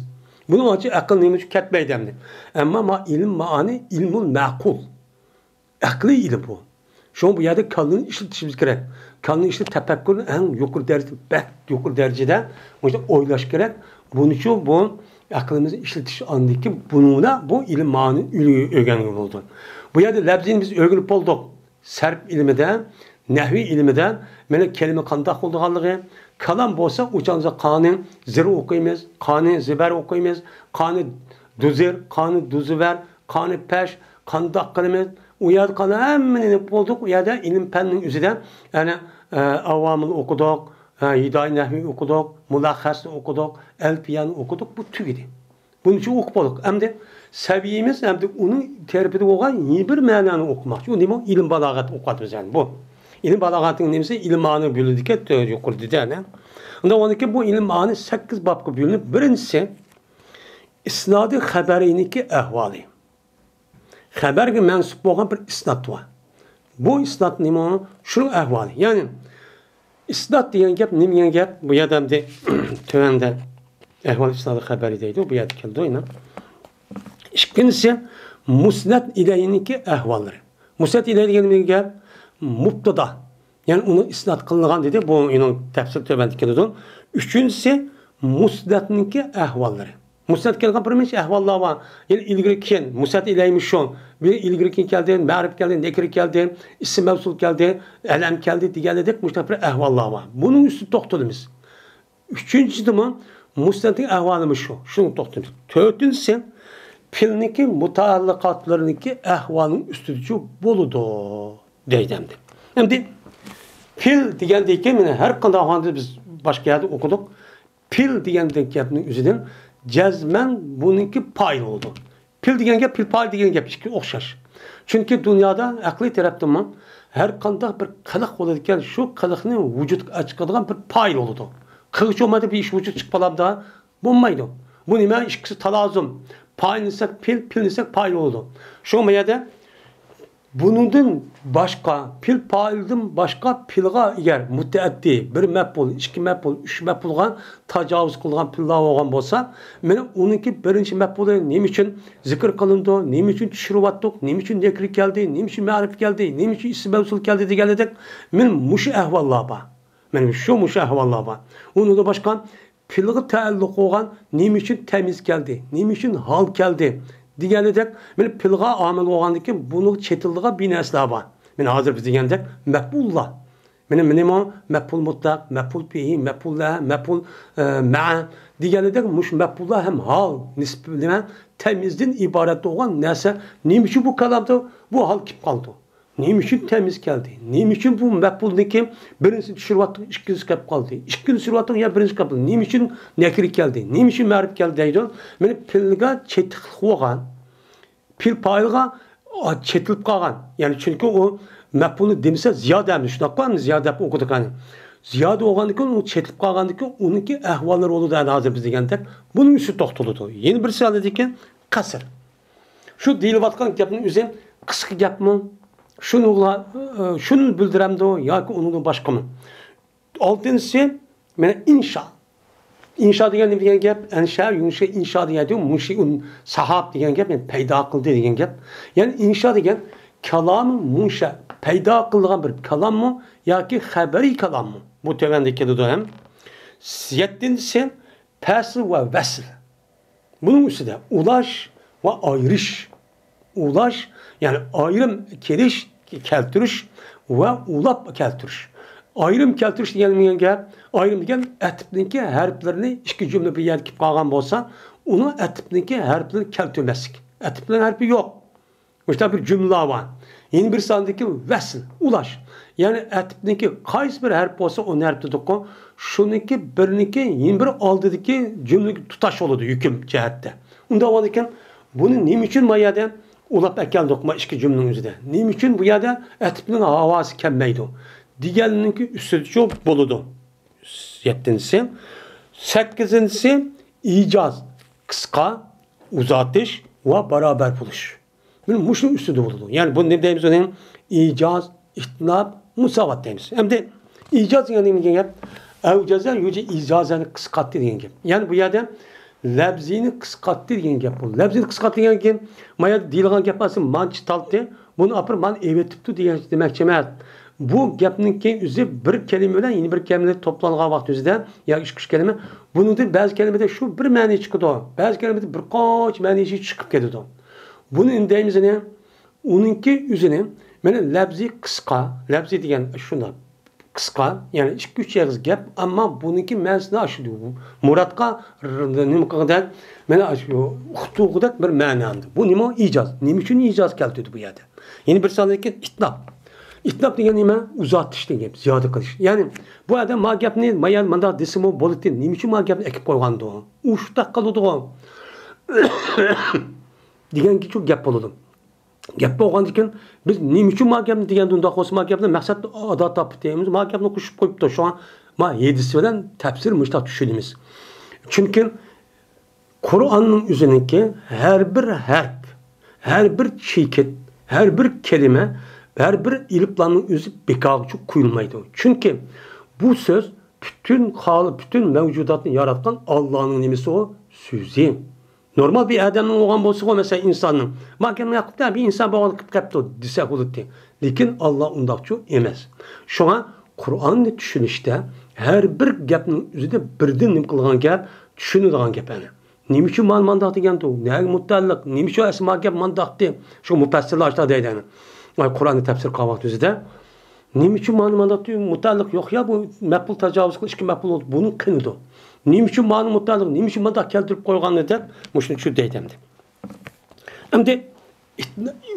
بۇنىڭ ئۈچۈن ئەقىل نېمە ئۈچۈن كەتمەيدۇ ئەمدى؟ ئەمما ما ئىلىم مائانى، ئىلمۇل مەقۇل. ئەقلىي ئىلىم بۇ. شۇڭا بۇ يەردە كاللىنى ئىشلىتىشىمىز كېرەك. كاللىنى ئىشلىتىپ، تەپەككۇرنى ئەڭ يۇقىرى دەرىجىدە، بەك يۇقىرى دەرىجىدە مۇشۇنداق ئويلاش كېرەك. بۇنىڭ ئۈچۈن بۇ ئەقلىمىزنى ئىشلىتىش ئاندىكى بۇنىڭدا بۇ ئىلىم مائانى ئۆگەنگىلى بولىدۇ. بۇ يەردە لەپزىنى بىز ئۆگىنىپ بولدۇق. سەرپ ئىلمىدە، نەھۋىي ئىلمىدە مانا كەلىمە قانداق بولىدىغانلىقى، كالام بولسا ئۇچانزا قانى زىر ئوقۇيمىز، قانى زىبەر ئوقۇيمىز، قانى دۇزىر، قانى دۇزىۋەر، قانى پەش، قانداق قىلىمىز؟ ئۇ يەردە قانداق ھەممىنى ئېلىپ بولدۇق. ئۇ يەردە ئىلىم پەننىڭ ئۆزىدە، يەنى، ئە، ئاۋامىل ئوقۇدۇق، ئە، ھىدايە نەھۋى ئوقۇدۇق، مۇلەخخەسنى ئوقۇدۇق، ئەلپىيەنى ئوقۇدۇق. بۇ تۈگىدى. بۇنىڭ ئۈچۈن ئوقۇپ بولدۇق. ئەمدى سەۋىيىمىز، ئەمدى ئۇنىڭ تەرىپىدە بولغان يېڭى بىر مەنانى ئوقۇماقچى. ئۇ نېمە؟ ئىلىم بالاغەت ئوقۇۋاتىمىز يەنى بۇ. ئىلىم بالاغەتنىڭ نېمىسى؟ ئىلىم مائانى بۆلىدىكەن، يۇقىرىدا دېدى ئەنە. ئۇنداق بولغاندىكىن بۇ ئىلىم مائانى سەككىز بابقا بۆلۈنۈپ، بىرىنچىسى، ئىسنادى خەبەرىنىڭكى ئەھۋالى. خەبەرگە مەنسۇپ بولغان بىر ئىسناد بار. بۇ ئىسناد نېمە؟ شۇنىڭ ئەھۋالى. يەنى ئىسناد دېگەن گەپ نېمە دېگەن گەپ؟ بۇ يەردە ئەمدى تۆۋەندە ئەھۋال ئىسنادى خەبەرى دەيدۇ. بۇ يەردە كەلدى يەنە. ئىككىنچىسى، مۇسنەد ئىلەيھىنىڭكى ئەھۋاللىرى. مۇسنەد ئىلەيھى دېگەن گەپ مۇبتىدا، يەنى ئۇنى ئىسناد قىلىنغان دېدى. بۇ ئۇنىڭ تەپسىرى تۆۋەندە كېلىدۇ. ئۈچىنچىسى، مۇسنەدنىڭكى ئەھۋاللىرى. مۇسنەد كەلگەن بىر نەچچە ئەھۋاللار بار. يەنى ئىلگىرى كېيىن، مۇسنەد ئىلەيھىمۇ شۇ. بىر ئىلگىرى كېيىن كەلدى، مەرىپ كەلدى، نەكىر كەلدى، ئىسىم مەۋسۇل كەلدى، ئەلەم كەلدى دېگەندەك مۇشۇنداق بىر ئەھۋاللار بار. بۇنىڭ ئۈستىدە توختىلىمىز. ئۈچىنچىدىمۇ مۇسنەدنىڭ ئەھۋالىمۇ شۇ. شۇنىڭ توختىلىمىز. تۆتىنچىسى، پېئىلنىڭكى مۇتەئەللىقاتلىرىنىڭكى ئەھۋالىنىڭ ئۈستىدىچۇ بولىدۇ دەيدۇ ئەمدى. ئەمدى پېئىل دېگەندىن كېيىن، مانا، ھەر قانداق ھالدا بىز باشقا يەردە ئوقۇدۇق. پېئىل دېگەندەك گەپنىڭ ئۆزىدىن جەزمەن بۇنىڭكى پائىل بولىدۇ. پېئىل دېگەن گەپ، پېئىل پائىل دېگەن گەپ ئىككى ئوخشاش. چۈنكى دۇنيادا ئەقلىي تەرەپتىنمۇ ھەر قانداق بىر قىلىق بولىدىكەن، شۇ قىلىقنى ۋۇجۇدقا چىقىدىغان بىر پائىل بولىدۇ. قىلغۇچى بولمايدۇ، بىر ئىش ۋۇجۇدقا چىقىپ قالامدا؟ بولمايدۇ. بۇ نېمە؟ ئىككىسى تالازۇم. پائىل دېسەك پېئىل، پېئىل دېسەك پائىل بولىدۇ. شۇ ما يەردە بۇنىڭدىن باشقا، پېئىل پائىلدىن باشقا پېئىلغا ئەگەر مۇتەئەددى، بىر مەپئۇل، ئىككى مەپئۇل، ئۈچ مەپئۇلغا تاجاۋۇز قىلغان پېئىللار بولغان بولسا، مانا ئۇنىڭكى بىرىنچى مەپئۇلى نېمە ئۈچۈن زىكىر قىلىنىدۇ، نېمە ئۈچۈن چۈشۈرۈۋاتتۇق، نېمە ئۈچۈن نەكىر كەلدى، نېمە ئۈچۈن مەرىپ كەلدى، نېمە ئۈچۈن ئىسىم مەۋسۇل كەلدى دېگەندەك، مانا مۇشۇ ئەھۋاللار بار. مانا شۇ مۇشۇ ئەھۋاللار بار. ئۇنىڭدىن باشقا پېئىلغا تەئەللۇق بولغان نېمە ئۈچۈن تەمىز كەلدى، نېمە ئۈچۈن ھال كەلدى دېگەندەك، مانا پېئىلغا ئامىل بولغاندىن كېيىن بۇنىڭغا چېتىلىدىغان بىر نەرسىلەر بار. مانا ھازىر بىز دېگەندەك مەپئۇللار. مانا، مانا مەپئۇل مۇتلەق، مەپئۇل بىھى، مەپئۇل لەھ، مەپئۇل، ئە، مەئە دېگەندەك مۇشۇ مەپئۇللار ھەم ھال نىسبىتى بىلەن تەمىزدىن ئىبارەت بولغان نەرسە. نېمە ئۈچۈن بۇ كالامدا بۇ ھال كېلىپ قالدى؟ نېمە ئۈچۈن تەمىز كەلدى؟ نېمە ئۈچۈن بۇ مەپئۇلنىڭكى بىرىنچىسىنى چۈشۈرۈۋاتتۇق، ئىككىنچىسى كەپ قالدى؟ ئىككىنچىسىنى چۈشۈرۈۋاتتۇق، يا بىرىنچىسى كەپ قالدى؟ نېمە ئۈچۈن نەكىر كەلدى؟ نېمە ئۈچۈن مەرىپ كەلدى دەيدۇ. مانا پېئىلگە چېتىقلىق بولغان، پېئىل پائىلغا چېتىلىپ قالغان. يەنى چۈنكى ئۇ مەپئۇلنى دېمىسە زىيادە ئەمدى، شۇنداققۇ؟ ئەمدى زىيادە دەپ ئوقۇدۇق ئەنە. زىيادە بولغاندىن كېيىن، ئۇ چېتىلىپ قالغاندىن كېيىن ئۇنىڭكى ئەھۋاللىرى بولىدۇ ئەنە ھازىر بىز دېگەندەك. بۇنىڭ ئۈستىدە توختىلىدۇ. يەنە بىرسى ئاندىن كېيىن قەسر. شۇ دېيىلىۋاتقان گەپنىڭ ئۆزى قىسقا گەپمۇ؟ شۇنىڭلا، ئە، شۇنى بىلدۈرەمدۇ ياكى ئۇنىڭدىن باشقىمۇ؟ ئالتىنچىسى، مانا ئىنشا. ئىنشا دېگەن نېمە دېگەن گەپ؟ ئەنشا، يۇنشا، ئىنشا دېگەن، مۇنشىئۇن ساھاب دېگەن گەپ، يەنى پەيدا قىلدى دېگەن گەپ. يەنى ئىنشا دېگەن كالام مۇنشا، پەيدا قىلىدىغان بىر كالاممۇ ياكى خەبەرىي كالاممۇ؟ بۇ تۆۋەندە كېلىدۇ ھەم. يەتتىنچىسى، پەسل ۋە ۋەسل. بۇنىڭ ئۈستىدە ئۇلاش ۋە ئايرىش. ئۇلاش، يەنى ئايرىم كېلىش، كەلتۈرۈش ۋە ئۇلاپ كەلتۈرۈش. ئايرىم كەلتۈرۈش دېگەن نېمە گەپ؟ ئايرىم دېگەن ئەتىپنىڭكى ھەرپلىرىنى، ئىككى جۈملە بىر يەردە كېلىپ قالغان بولسا، ئۇنىڭ ئەتىپنىڭكى ھەرپلىرىنى كەلتۈرمەسلىك. ئەتىپنىڭ ھەرپى يوق. مۇشۇنداق بىر جۈملە بار. يەنە بىر ساندىكى ۋەسل، ئۇلاش. يەنى ئەتىپنىڭكى قايسى بىر ھەرپ بولسا، ئۇنى ھەرپ دېدۇققۇ. شۇنىڭكى بىرىنىكى يەنە بىر ئالدىدىكى جۈملىگە تۇتاش بولىدۇ ھۆكۈم جەھەتتە. ئۇنداق بولغاندىكىن، بۇنى نېمە ئۈچۈن ما يەردە ئۇلاپ ئەكەلدۇق، ما ئىككى جۈملىنىڭ ئۆزىدە؟ نېمە ئۈچۈن بۇ يەردە ئەتىپنىڭ ھاۋاسى كەلمەيدۇ؟ دېگەننىڭكى ئۈستىدىچۇ بولىدۇ. يەتتىنچىسى. سەككىزىنچىسى، ئىجاز، قىسقا، ئۇزارتىش ۋە بارابەر بولۇش. مانا مۇشۇنىڭ ئۈستىدە بولىدۇ. يەنى بۇنى نېمە دەيمىز ئۇنى؟ ئىجاز، ئىتناب، مۇساۋات دەيمىز. ئەمدى ئىجاز دېگەن نېمە دېگەن گەپ؟ ئەۋجەزە يۇجى ئىجازەنى قىسقارتتى دېگەن گەپ. يەنى بۇ يەردە لەۋزىنى قىسقارتتى دېگەن گەپ بۇ. لەۋزىنى قىسقارتتى دېگەن گەپ، ما يەردە دېيىلغان گەپ ئەسلى مانچە تالتى، بۇنى ئاپىرىپ مانا ئېۋەتىپتۇ دېگەن دېمەكچى ئەمەس. بۇ گەپنىڭكى ئۆزى بىر كەلىمە بىلەن يەنە بىر كەلىمە توپلانغان ۋاقىت ئۆزىدە، يا ئىككى، ئۈچ كەلىمە، بۇنىڭدىن بەزى كەلىمىدە شۇ بىر مەنە چىقىدۇ، بەزى كەلىمىدە بىر قانچە مەنە چىقىپ كېتىدۇ. بۇنى ئەمدى دەيمىز ئۇنى، ئۇنىڭكى ئۆزىنى، مانا لەۋزى قىسقا، لەۋزى دېگەن شۇنداق قىسقا، يەنى ئىككى، ئۈچ ئېغىز گەپ، ئەمما بۇنىڭكى مەنىسىنى ئاشۇ مۇرادقا ر-، نېمە قىلغۇدەك، مانا ئاشۇ ئۇقتۇرغۇدەك بىر مەنە ئەمدى. بۇ نېمە؟ ئىجاز. نېمە ئۈچۈن ئىجاز كەلتۈردى بۇ يەردە؟ يەنە بىر ساندىكى ئىتناب. ئىتناب دېگەن نېمە؟ ئۇزارتىش دېگەن گەپ، زىيادە قىلىش. يەنى بۇ ئادەم ما گەپنى، ما يەردە مانداق دېسىمۇ بولىدىكەن، نېمە ئۈچۈن ما گەپنى ئەكىپ قويغاندۇ؟ ئۇ شۇنداق قىلىدىغۇ. دېگەنگىچۇ گەپ بولىدۇ. گەپ بولغاندىكىن، بىز نېمە ئۈچۈن ما گەپنى دېگەندە، ئۇنداق بولسا ما گەپنى مەقسەت ئادا تاپتى، ما گەپنى قوشۇپ قويۇپتۇ. شۇڭا ما ھەدىس بىلەن تەپسىر مۇشۇنداق چۈشىنىمىز. چۈنكى قۇرئاننىڭ ئۆزىنىڭكى ھەر بىر ھەرپ، ھەر بىر چېكىت، ھەر بىر كەلىمە، ھەر بىر ئېلىپلامنىڭ ئۆزى بىكارغىچە قويۇلمايدۇ. چۈنكى بۇ سۆز پۈتۈن خال-، پۈتۈن مەۋجۇداتنى ياراتقان ئاللانىڭ نېمىسى ئۇ؟ سۆزى. نورمال بىر ئادەمنىڭ بولغان بولسىغۇ، مەسىلەن، ئىنساننىڭ، ما گەپنى قىپتۇ، بىر ئىنسان بولغان قىلىپ قاپتۇ دېسە بولاتتى. لېكىن ئاللا ئۇنداقچۇ ئەمەس. شۇڭا قۇرئاننى چۈشىنىشتە ھەر بىر گەپنىڭ ئۆزىدە بىردىن نېمە قىلغان گەپ، چۈشىنىدىغان گەپ ئەنە. نېمە ئۈچۈن مانا مانداق دېگەندۇ؟ نەگە مۇتەللىق؟ نېمە ئۈچۈن ئەسلى ما گەپ مانداقتى؟ شۇ مۇپەسسىرلار ئاشۇنداق دەيدۇ ئەنە. ئاي، قۇرئاننى تەپسىر قىلغان ۋاقتىمىزدا نېمە ئۈچۈن مانا مانداق دېدى؟ مۇتەللىق يوق يا، بۇ مەپئۇل تاجاۋۇز قىلىش ئىككى مەپئۇل بولدى. بۇنىڭ قېنىدۇ؟ نېمە ئۈچۈن مانا مۇتەللىق، نېمە ئۈچۈن مانداق كەلتۈرۈپ قويغاننى دەپ مۇشۇنى چۈشىنىپ دەيدۇ ئەمدى. ئەمدى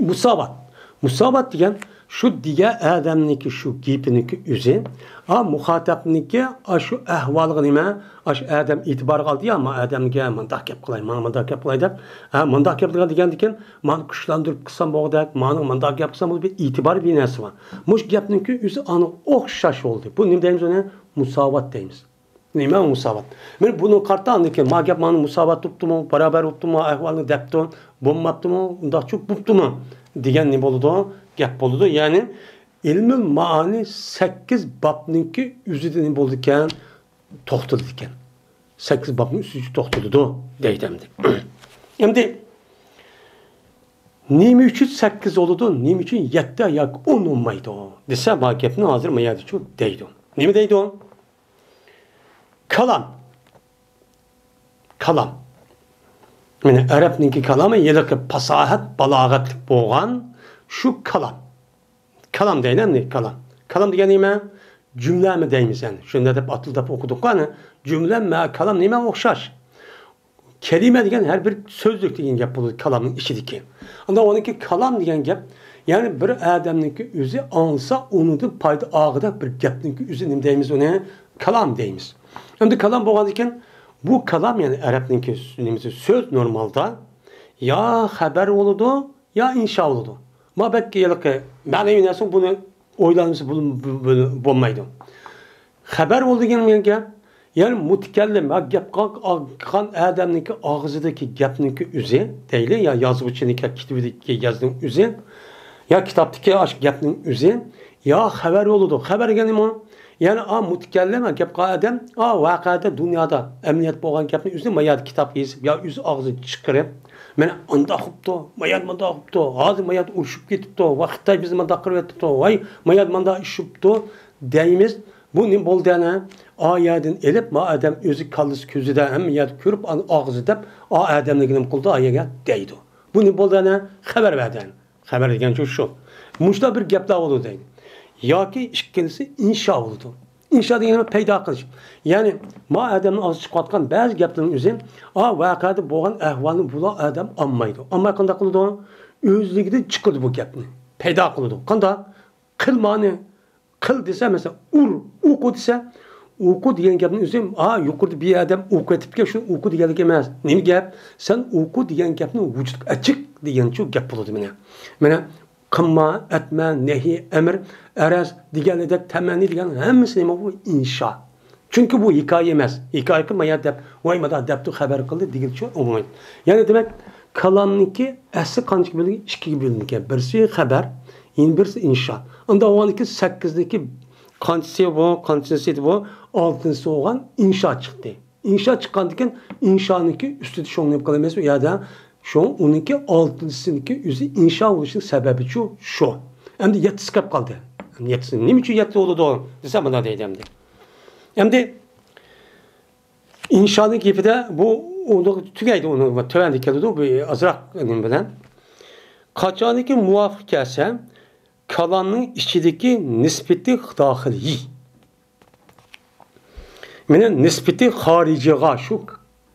مۇساۋات. مۇساۋات دېگەن شۇ دېگەن ئادەمنىڭكى شۇ گېپىنىڭكى ئۆزى، ھا، مۇخاتەپنىڭكى ئاشۇ ئەھۋالىغا نېمە، ئاشۇ ئادەم ئېتىبارغا ئالدى يا، ما ئادەمگە مانداق گەپ قىلاي، ماڭا مانداق گەپ قىلاي دەپ، ھا، مانداق گەپ قىلغان دېگەندىكىن، مانا كۈچلەندۈرۈپ قىلسام بولغۇدەك، مانا مانداق گەپ قىلسام بولىدۇ، بىر ئېتىبار، بىر نەرسە بار. مۇشۇ گەپنىڭكى ئۆزى ئاڭا ئوخشاش بولدى. بۇ نېمە دەيمىز ئۇنى؟ مۇساۋات دەيمىز. نېمە مۇساۋات؟ مانا بۇنى قارىتا ئاندىن كېيىن، ما گەپ مانا مۇساۋات بوپتۇمۇ، باراۋەر بوپتۇمۇ، ئەھۋالنى دەپتۇ، بولماپتۇمۇ، ئۇنداقچۇ بوپتۇمۇ دېگەن نېمە بولىدۇ؟ گەپ بولىدۇ. يەنى ئىلمۇل مائانى سەككىز بابنىڭكى ئۆزىدە نېمە بولىدىكەن؟ توختىلىدىكەن. سەككىز بابنىڭ ئۈستىدە توختىلىدۇ دەيدۇ ئەمدى. ئەمدى نېمە ئۈچۈن سەككىز بولىدۇ، نېمە ئۈچۈن يەتتە ياكى ئون بولمايدۇ دېسە، ما گەپنى ھازىر ما يەردىچۇ دەيدۇ. نېمە دەيدۇ؟ كالام. كالام. مانا ئەرەبنىڭكى كالامى ھېلىقى پاساھەت، بالاغەتلىك بولغان شۇ كالام. كالام دەيلى ئەمدى، كالام. كالام دېگەن نېمە؟ جۈملەمۇ دەيمىز ئەمدى. شۇنداق دەپ ئاتىلى دەپ ئوقۇدۇققۇ ئەنە. جۈملە مە كالام نېمە ئوخشاش؟ كەلىمە دېگەن ھەر بىر سۆزلۈك دېگەن گەپ بولىدۇ كالامنىڭ ئىچىدىكى. ئاندىن ئۇنىڭكى كالام دېگەن گەپ، يەنى بىر ئادەمنىڭكى ئۆزى ئاڭلىسا، ئۇنىڭدىن پايدا ئالغۇدەك بىر گەپنىڭكى ئۆزى نېمە دەيمىز ئۇنى؟ كالام دەيمىز. ئەمدى كالام بولغاندىكىن، بۇ كالام، يەنى ئەرەبنىڭكى نېمىسى، سۆز نورمالدا يا خەۋەر بولىدۇ، يا ئىنشا بولىدۇ. ما بەك ھېلىقى مەنىۋى نەرسە، بۇنى ئويلانمىسا بول-، بول-، بول-، بولمايدۇ. خەۋەر بولىدۇ دېگەن گەپ، يەنى مۇتەكەللىم، ھە، گەپ قىلغان ئادەمنىڭكى ئاغزىدىكى گەپنىڭكى ئۆزى دەيلى، يا يازغۇچىنىڭكى كىتابىدىكى يازنىڭ ئۆزى، يا كىتابتىكى ئاشۇ گەپنىڭ ئۆزى، يا خەۋەر بولىدۇ. خەۋەر دېگەن نېمە؟ يەنى ئا مۇتەكەللىم، گەپ قىلغان ئادەم، ئا ۋەقەدە، دۇنيادا ئەمەلىيەت بولغان گەپنى ئۆزى ما يەردە كىتابقا يېزىپ، يا ئۆزى ئاغزىدىن چىقىرىپ، مانا ئانداق قىپتۇ، ما يەردە مانداق قىپتۇ، ھازىر ما يەردە ئۇرۇشۇپ كېتىپتۇ، ۋاي خىتاي بىزنى مانداق قىلىۋېتىپتۇ، ۋاي ما يەردە مانداق ئىش بوپتۇ دەيمىز. بۇ نېمە بولدى ئەنە؟ ئا يەردىن ئېلىپ، ما ئادەم ئۆزى كاللىسى كۆزىدە ھەممە يەردە كۆرۈپ، ئاغزى دەپ، ئا ئادەمنىڭكى نېمە قىلدى، ئا يەرگە دەيدۇ. بۇ نېمە بولدى ئەنە؟ خەۋەر بەردى ئەنە. خەۋەر دېگەن شۇ، شۇ. مۇشۇنداق بىر گەپلەر بولىدۇ دەيدۇ. ياكى ئىككىنچىسى ئىنشا بولىدۇ. ئىنشا دېگەن نېمە؟ پەيدا قىلىش. يەنى ما ئادەمنىڭ ئاغزىدىن چىقىۋاتقان بەزى گەپلەرنىڭ ئۆزى، ئا ۋەقەدە بولغان ئەھۋالنى بۇلا ئادەم ئاڭلىمايدۇ. ئاڭلىماي قانداق قىلىدۇ؟ ئۆزلۈكىدىن چىقىدۇ بۇ گەپنى. پەيدا قىلىدۇ. قانداق؟ قىل مانى، قىل دېسە، مەسىلەن، ئۇر، ئوقۇ دېسە، ئوقۇ دېگەن گەپنىڭ ئۆزى، ئا، يۇقىرىدا بىر ئادەم ئوقۇۋېتىپتىكەن، شۇ ئوقۇ دېگەنلىك ئەمەس. نېمە گەپ؟ سەن ئوقۇ دېگەن گەپنى ۋۇجۇدقا ئەچىك دېگەنچۇ گەپ بولىدۇ مانا. مانا، قىلما، ئەتمە، نەھى، ئەمر، ئەرز دېگەنلىدەك، تەمەننى دېگەن ھەممىسى نېمە بۇ؟ ئىنشا. چۈنكى بۇ ھېكايە ئەمەس. ھېكايە قىلما يا دەپ، ۋاي مانا دەپتۇ، خەۋەر قىلدى دېگىلىچۇ ئوڭاي. يەنى دېمەك، كالامنىڭكى ئەسلى قانچىگە بۆلۈنگەن؟ ئىككىگە بۆلۈنگەن. بىرسى خەۋەر، يەنە بىرسى ئىنشا. ئۇنداق بولغاندىكىن سەككىزدىكى قانچىسى بۇ، قانچىسى بۇ، ئالتىنچىسى بولغان ئىنشا چىقتى. ئىنشا چىققاندىكىن ئىنشانىڭكى ئۈستىدە شۇڭلىنىپ قالايمىز ئۇ يەردە. شۇڭ ئۇنىڭكى ئالتىنچىسىنىڭكى ئۆزى ئىنشا بولۇشىنىڭ سەۋەبىچۇ شۇ. ئەمدى يەتتىسى كەپ قالدى. يەتتىسى نېمە ئۈچۈن يەتتە بولىدۇ دېسە، مانا دەيدۇ ئەمدى. ئەمدى ئىنشانىڭ گېپىدە بۇ ئۇنى تۈگەيدۇ، ئۇنى تۆۋەندە كېلىدۇ، بۇ ئازراق نېمە بىلەن. قاچانكى مۇۋاپىق كەلسە، كالامنىڭ ئىچىدىكى نىسبىتى داخىلىي. مانا نىسبىتى خارىجىغا، شۇ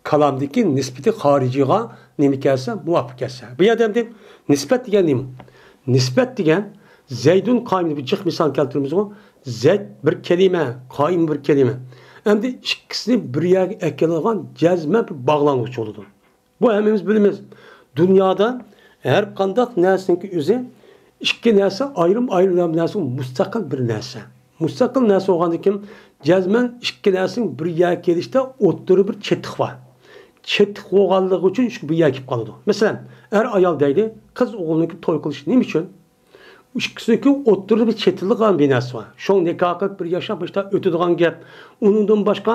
كالامدىكى نىسبىتى خارىجىغا نېمە كەلسە، مۇۋاپىق كەلسە. بۇ يەردە ئەمدى نىسبەت دېگەن نېمە؟ نىسبەت دېگەن زەيدۇن قائىم دەپ جىق مىسال كەلتۈرىمىزغۇ. زەيد بىر كەلىمە، قائىم بىر كەلىمە. ئەمدى ئىككىسىنى بىر يەرگە ئەكېلىدىغان جەزمەن بىر باغلانغۇچ بولىدۇ. بۇ ھەممىمىز بىلىمىز. دۇنيادا ھەر قانداق نەرسىنىڭكى ئۆزى ئىككى نەرسە ئايرىم-ئايرىم نەرسە، مۇستەقىل بىر نەرسە. مۇستەقىل نەرسە بولغاندىكىن جەزمەن ئىككى نەرسىنىڭ بىر يەرگە كېلىشتە ئوتتۇرىدا بىر چېتىق بار. چېتىق بولغانلىقى ئۈچۈن شۇ بىر يەرگە كېلىپ قالىدۇ. مەسىلەن، ئەر-ئايال دەيلى، قىز-ئوغۇلنىڭكى توي قىلىشى نېمە ئۈچۈن؟ ئىككىسىنىڭكى ئوتتۇرىدا بىر چېتىلغان بىر نەرسە بار. شۇڭا نىكاھ قىلىپ بىر ياشاپ، مۇشۇنداق ئۆتىدىغان گەپ. ئۇنىڭدىن باشقا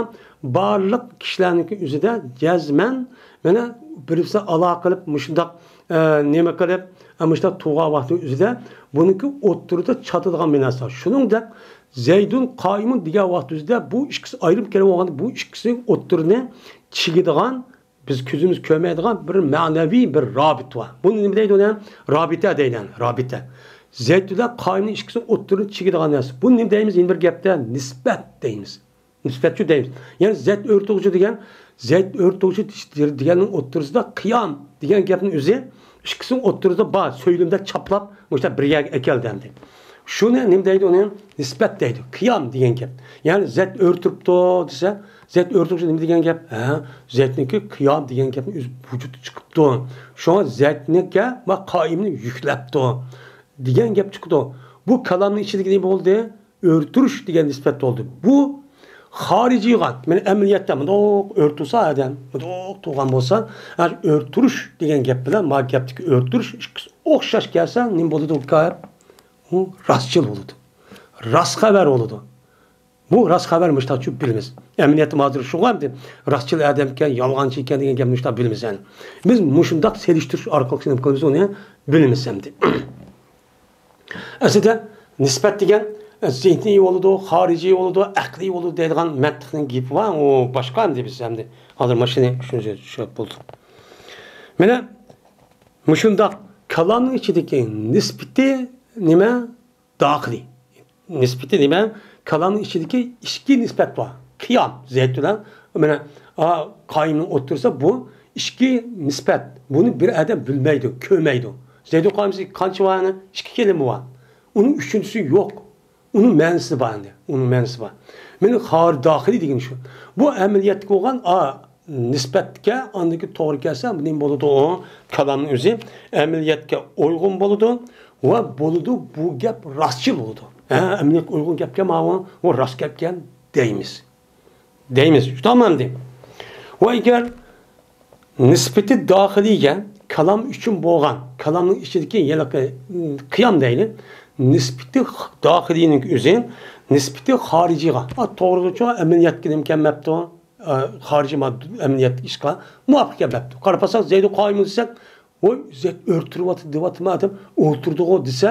بارلىق كىشىلەرنىڭكى ئۆزىدە جەزمەن، مانا، بىرسى ئالاقە قىلىپ، مۇشۇنداق، ئە، نېمە قىلىپ، ئە، مۇشۇنداق تۇرغان ۋاقتى ئۆزىدە بۇنىڭكى ئوتتۇرىدا چاتىدىغان بىر نەرسە بار. شۇنىڭدەك زەيدۇن قائىمۇن دېگەن ۋاقتى ئۆزىدە بۇ ئىككىسى ئايرىم كەلگەن ۋاقىتتا بۇ ئىككىسى ئوتتۇرىنى چىگىدىغان، بىز كۆزىمىز كۆرمەيدىغان بىر مەنىۋى بىر رابىتە بار. بۇنى نېمە دەيدۇ ئۇنى؟ رابىتە دەيدۇ، رابىتە. زەيت بىلەن قائىمنىڭ ئىككىسىنىڭ ئوتتۇرىنى چىگىدىغان نەرسە. بۇنى نېمە دەيمىز؟ يەنە بىر گەپتە نىسبەت دەيمىز. نىسبەتچۇ دەيمىز. يەنى زەيت ئۆرتىگۈچى دېگەن، زەيت ئۆرتىگۈچى دېگەننىڭ ئوتتۇرىسىدا قىيام دېگەن گەپنىڭ ئۆزى ئىككىسىنىڭ ئوتتۇرىسىدا بار، سۆيلۈمدە چاپلاپ، مۇشۇنداق بىر يەرگە ئەكەلدى ئەمدى. شۇنى نېمە دەيدۇ ئۇنى؟ نىسبەت دەيدۇ. قىيام دېگەن گەپ. يەنى زەيت ئۆرە تۇرۇپتۇ دېسە، زەيت ئۆرە تۇرۇشى نېمە دېگەن گەپ؟ ھە، زەيتنىڭكى قىيام دېگەن گەپنىڭ ئۆزى ۋۇجۇدتا چىقىپتۇ. شۇڭا زەيتنىڭكى ۋە قائىمنى يۈكلەپتۇ دېگەن گەپ چىقىدۇ. بۇ كالامنىڭ ئىچىدىكى نېمە بولدى؟ ئۆرە تۇرۇش دېگەن نىسبەت بولدى. بۇ خارىجىيغا، مانا ئەمەلىيەتتە مۇنداق ئۆرە تۇرسا ئادەم، مۇنداق تۇرغان بولسا، ئەگەر ئۆرە تۇرۇش دېگەن گەپ بىلەن ما گەپتىكى ئۆرە تۇرۇش ئىككىسى ئوخشاش كەلسە، نېمە بولىدۇ بۇ گەپ؟ ئۇ راستچىل بولىدۇ. راست خەۋەر بولىدۇ. بۇ راست خەۋەر مۇشتاقچۇ بىلىمىز. ئەمەلىيەتتە ھازىر شۇغا ئەمدى راستچىل ئادەم ئىكەن، يالغانچى ئىكەن دېگەن گەپنى مۇشتاق بىلىمىز ئەمدى. بىز مۇشۇنداق سېلىشتۇرۇش ئارقىلىق نېمە قىلىمىز ئۇنى بىلىمىز ئەمدى. ئەسلىدە نىسبەت دېگەن زېھنىي بولىدۇ، خارىجىي بولىدۇ، ئەقلىي بولىدۇ دەيدىغان مەنتىقنىڭ گېپى بار، ئۇ باشقا ئەمدى بىز ئەمدى ھازىر مانا شۇنى شۇنى چۈشىنىپ بولدۇق. مانا مۇشۇنداق كالامنىڭ ئىچىدىكى نىسبىتى نېمە؟ داخىلىي. نىسبىتى نېمە؟ كالامنىڭ ئىچىدىكى ئىچكى نىسبەت بار. قىيام، زەيت بىلەن، مانا، ئا، قائىمنىڭ ئوتتۇرىسىدا بۇ ئىچكى نىسبەت. بۇنى بىر ئادەم بىلمەيدۇ، كۆرمەيدۇ. زەيدۇ قائىمسى قانچە بار؟ قانچە كېلىمى بار؟ ئۇنىڭ ئۈچىنچىسى يوق. ئۇنىڭ مەنىسى بار ئەمدى. ئۇنىڭ مەنىسى بار. مېنىڭ خارى داخىلىي دېگىنى شۇ. بۇ ئەمەلىيەتتىكى بولغان، ئا، نىسبەتكە ئاندىن كېيىن توغرا كەلسە، نېمە بولىدۇ ئۇ؟ كالامنىڭ ئۆزى ئەمەلىيەتكە ئۇيغۇن بولىدۇ ۋە بولىدۇ، بۇ گەپ راستچىل بولىدۇ. ھە، ئەمەلىيەتكە ئۇيغۇن گەپكەن ماۋۇ، ئۇ راست گەپكەن دەيمىز. دەيمىز. شۇنداقمۇ ئەمدى؟ ۋە ئەگەر نىسبىتى داخىلىيگە كالام ئۈچۈن بولغان، كالامنىڭ ئىچىدىكى ھېلىقى، م، قىيام دەيلى، نىسبىتى خ-، داخىلىينىڭ ئۆزى نىسبىتى خارىجىيغا، ئا، توغرىغىچۇ ئەمەلىيەتكە نېمە كەلمەپتۇ؟ ئا، خارىجىي ماد-، ئەمەلىيەتتىكى ئىشقا مۇۋاپىق كەلمەپتۇ. قاراپ باقساق، زەيدۇ قائىمۇن دېسەك، ۋوي، زەيت ئۆرە تۇرۇۋاتىدۇ دەۋاتىمەن ئادەم، ئولتۇردىغۇ دېسە،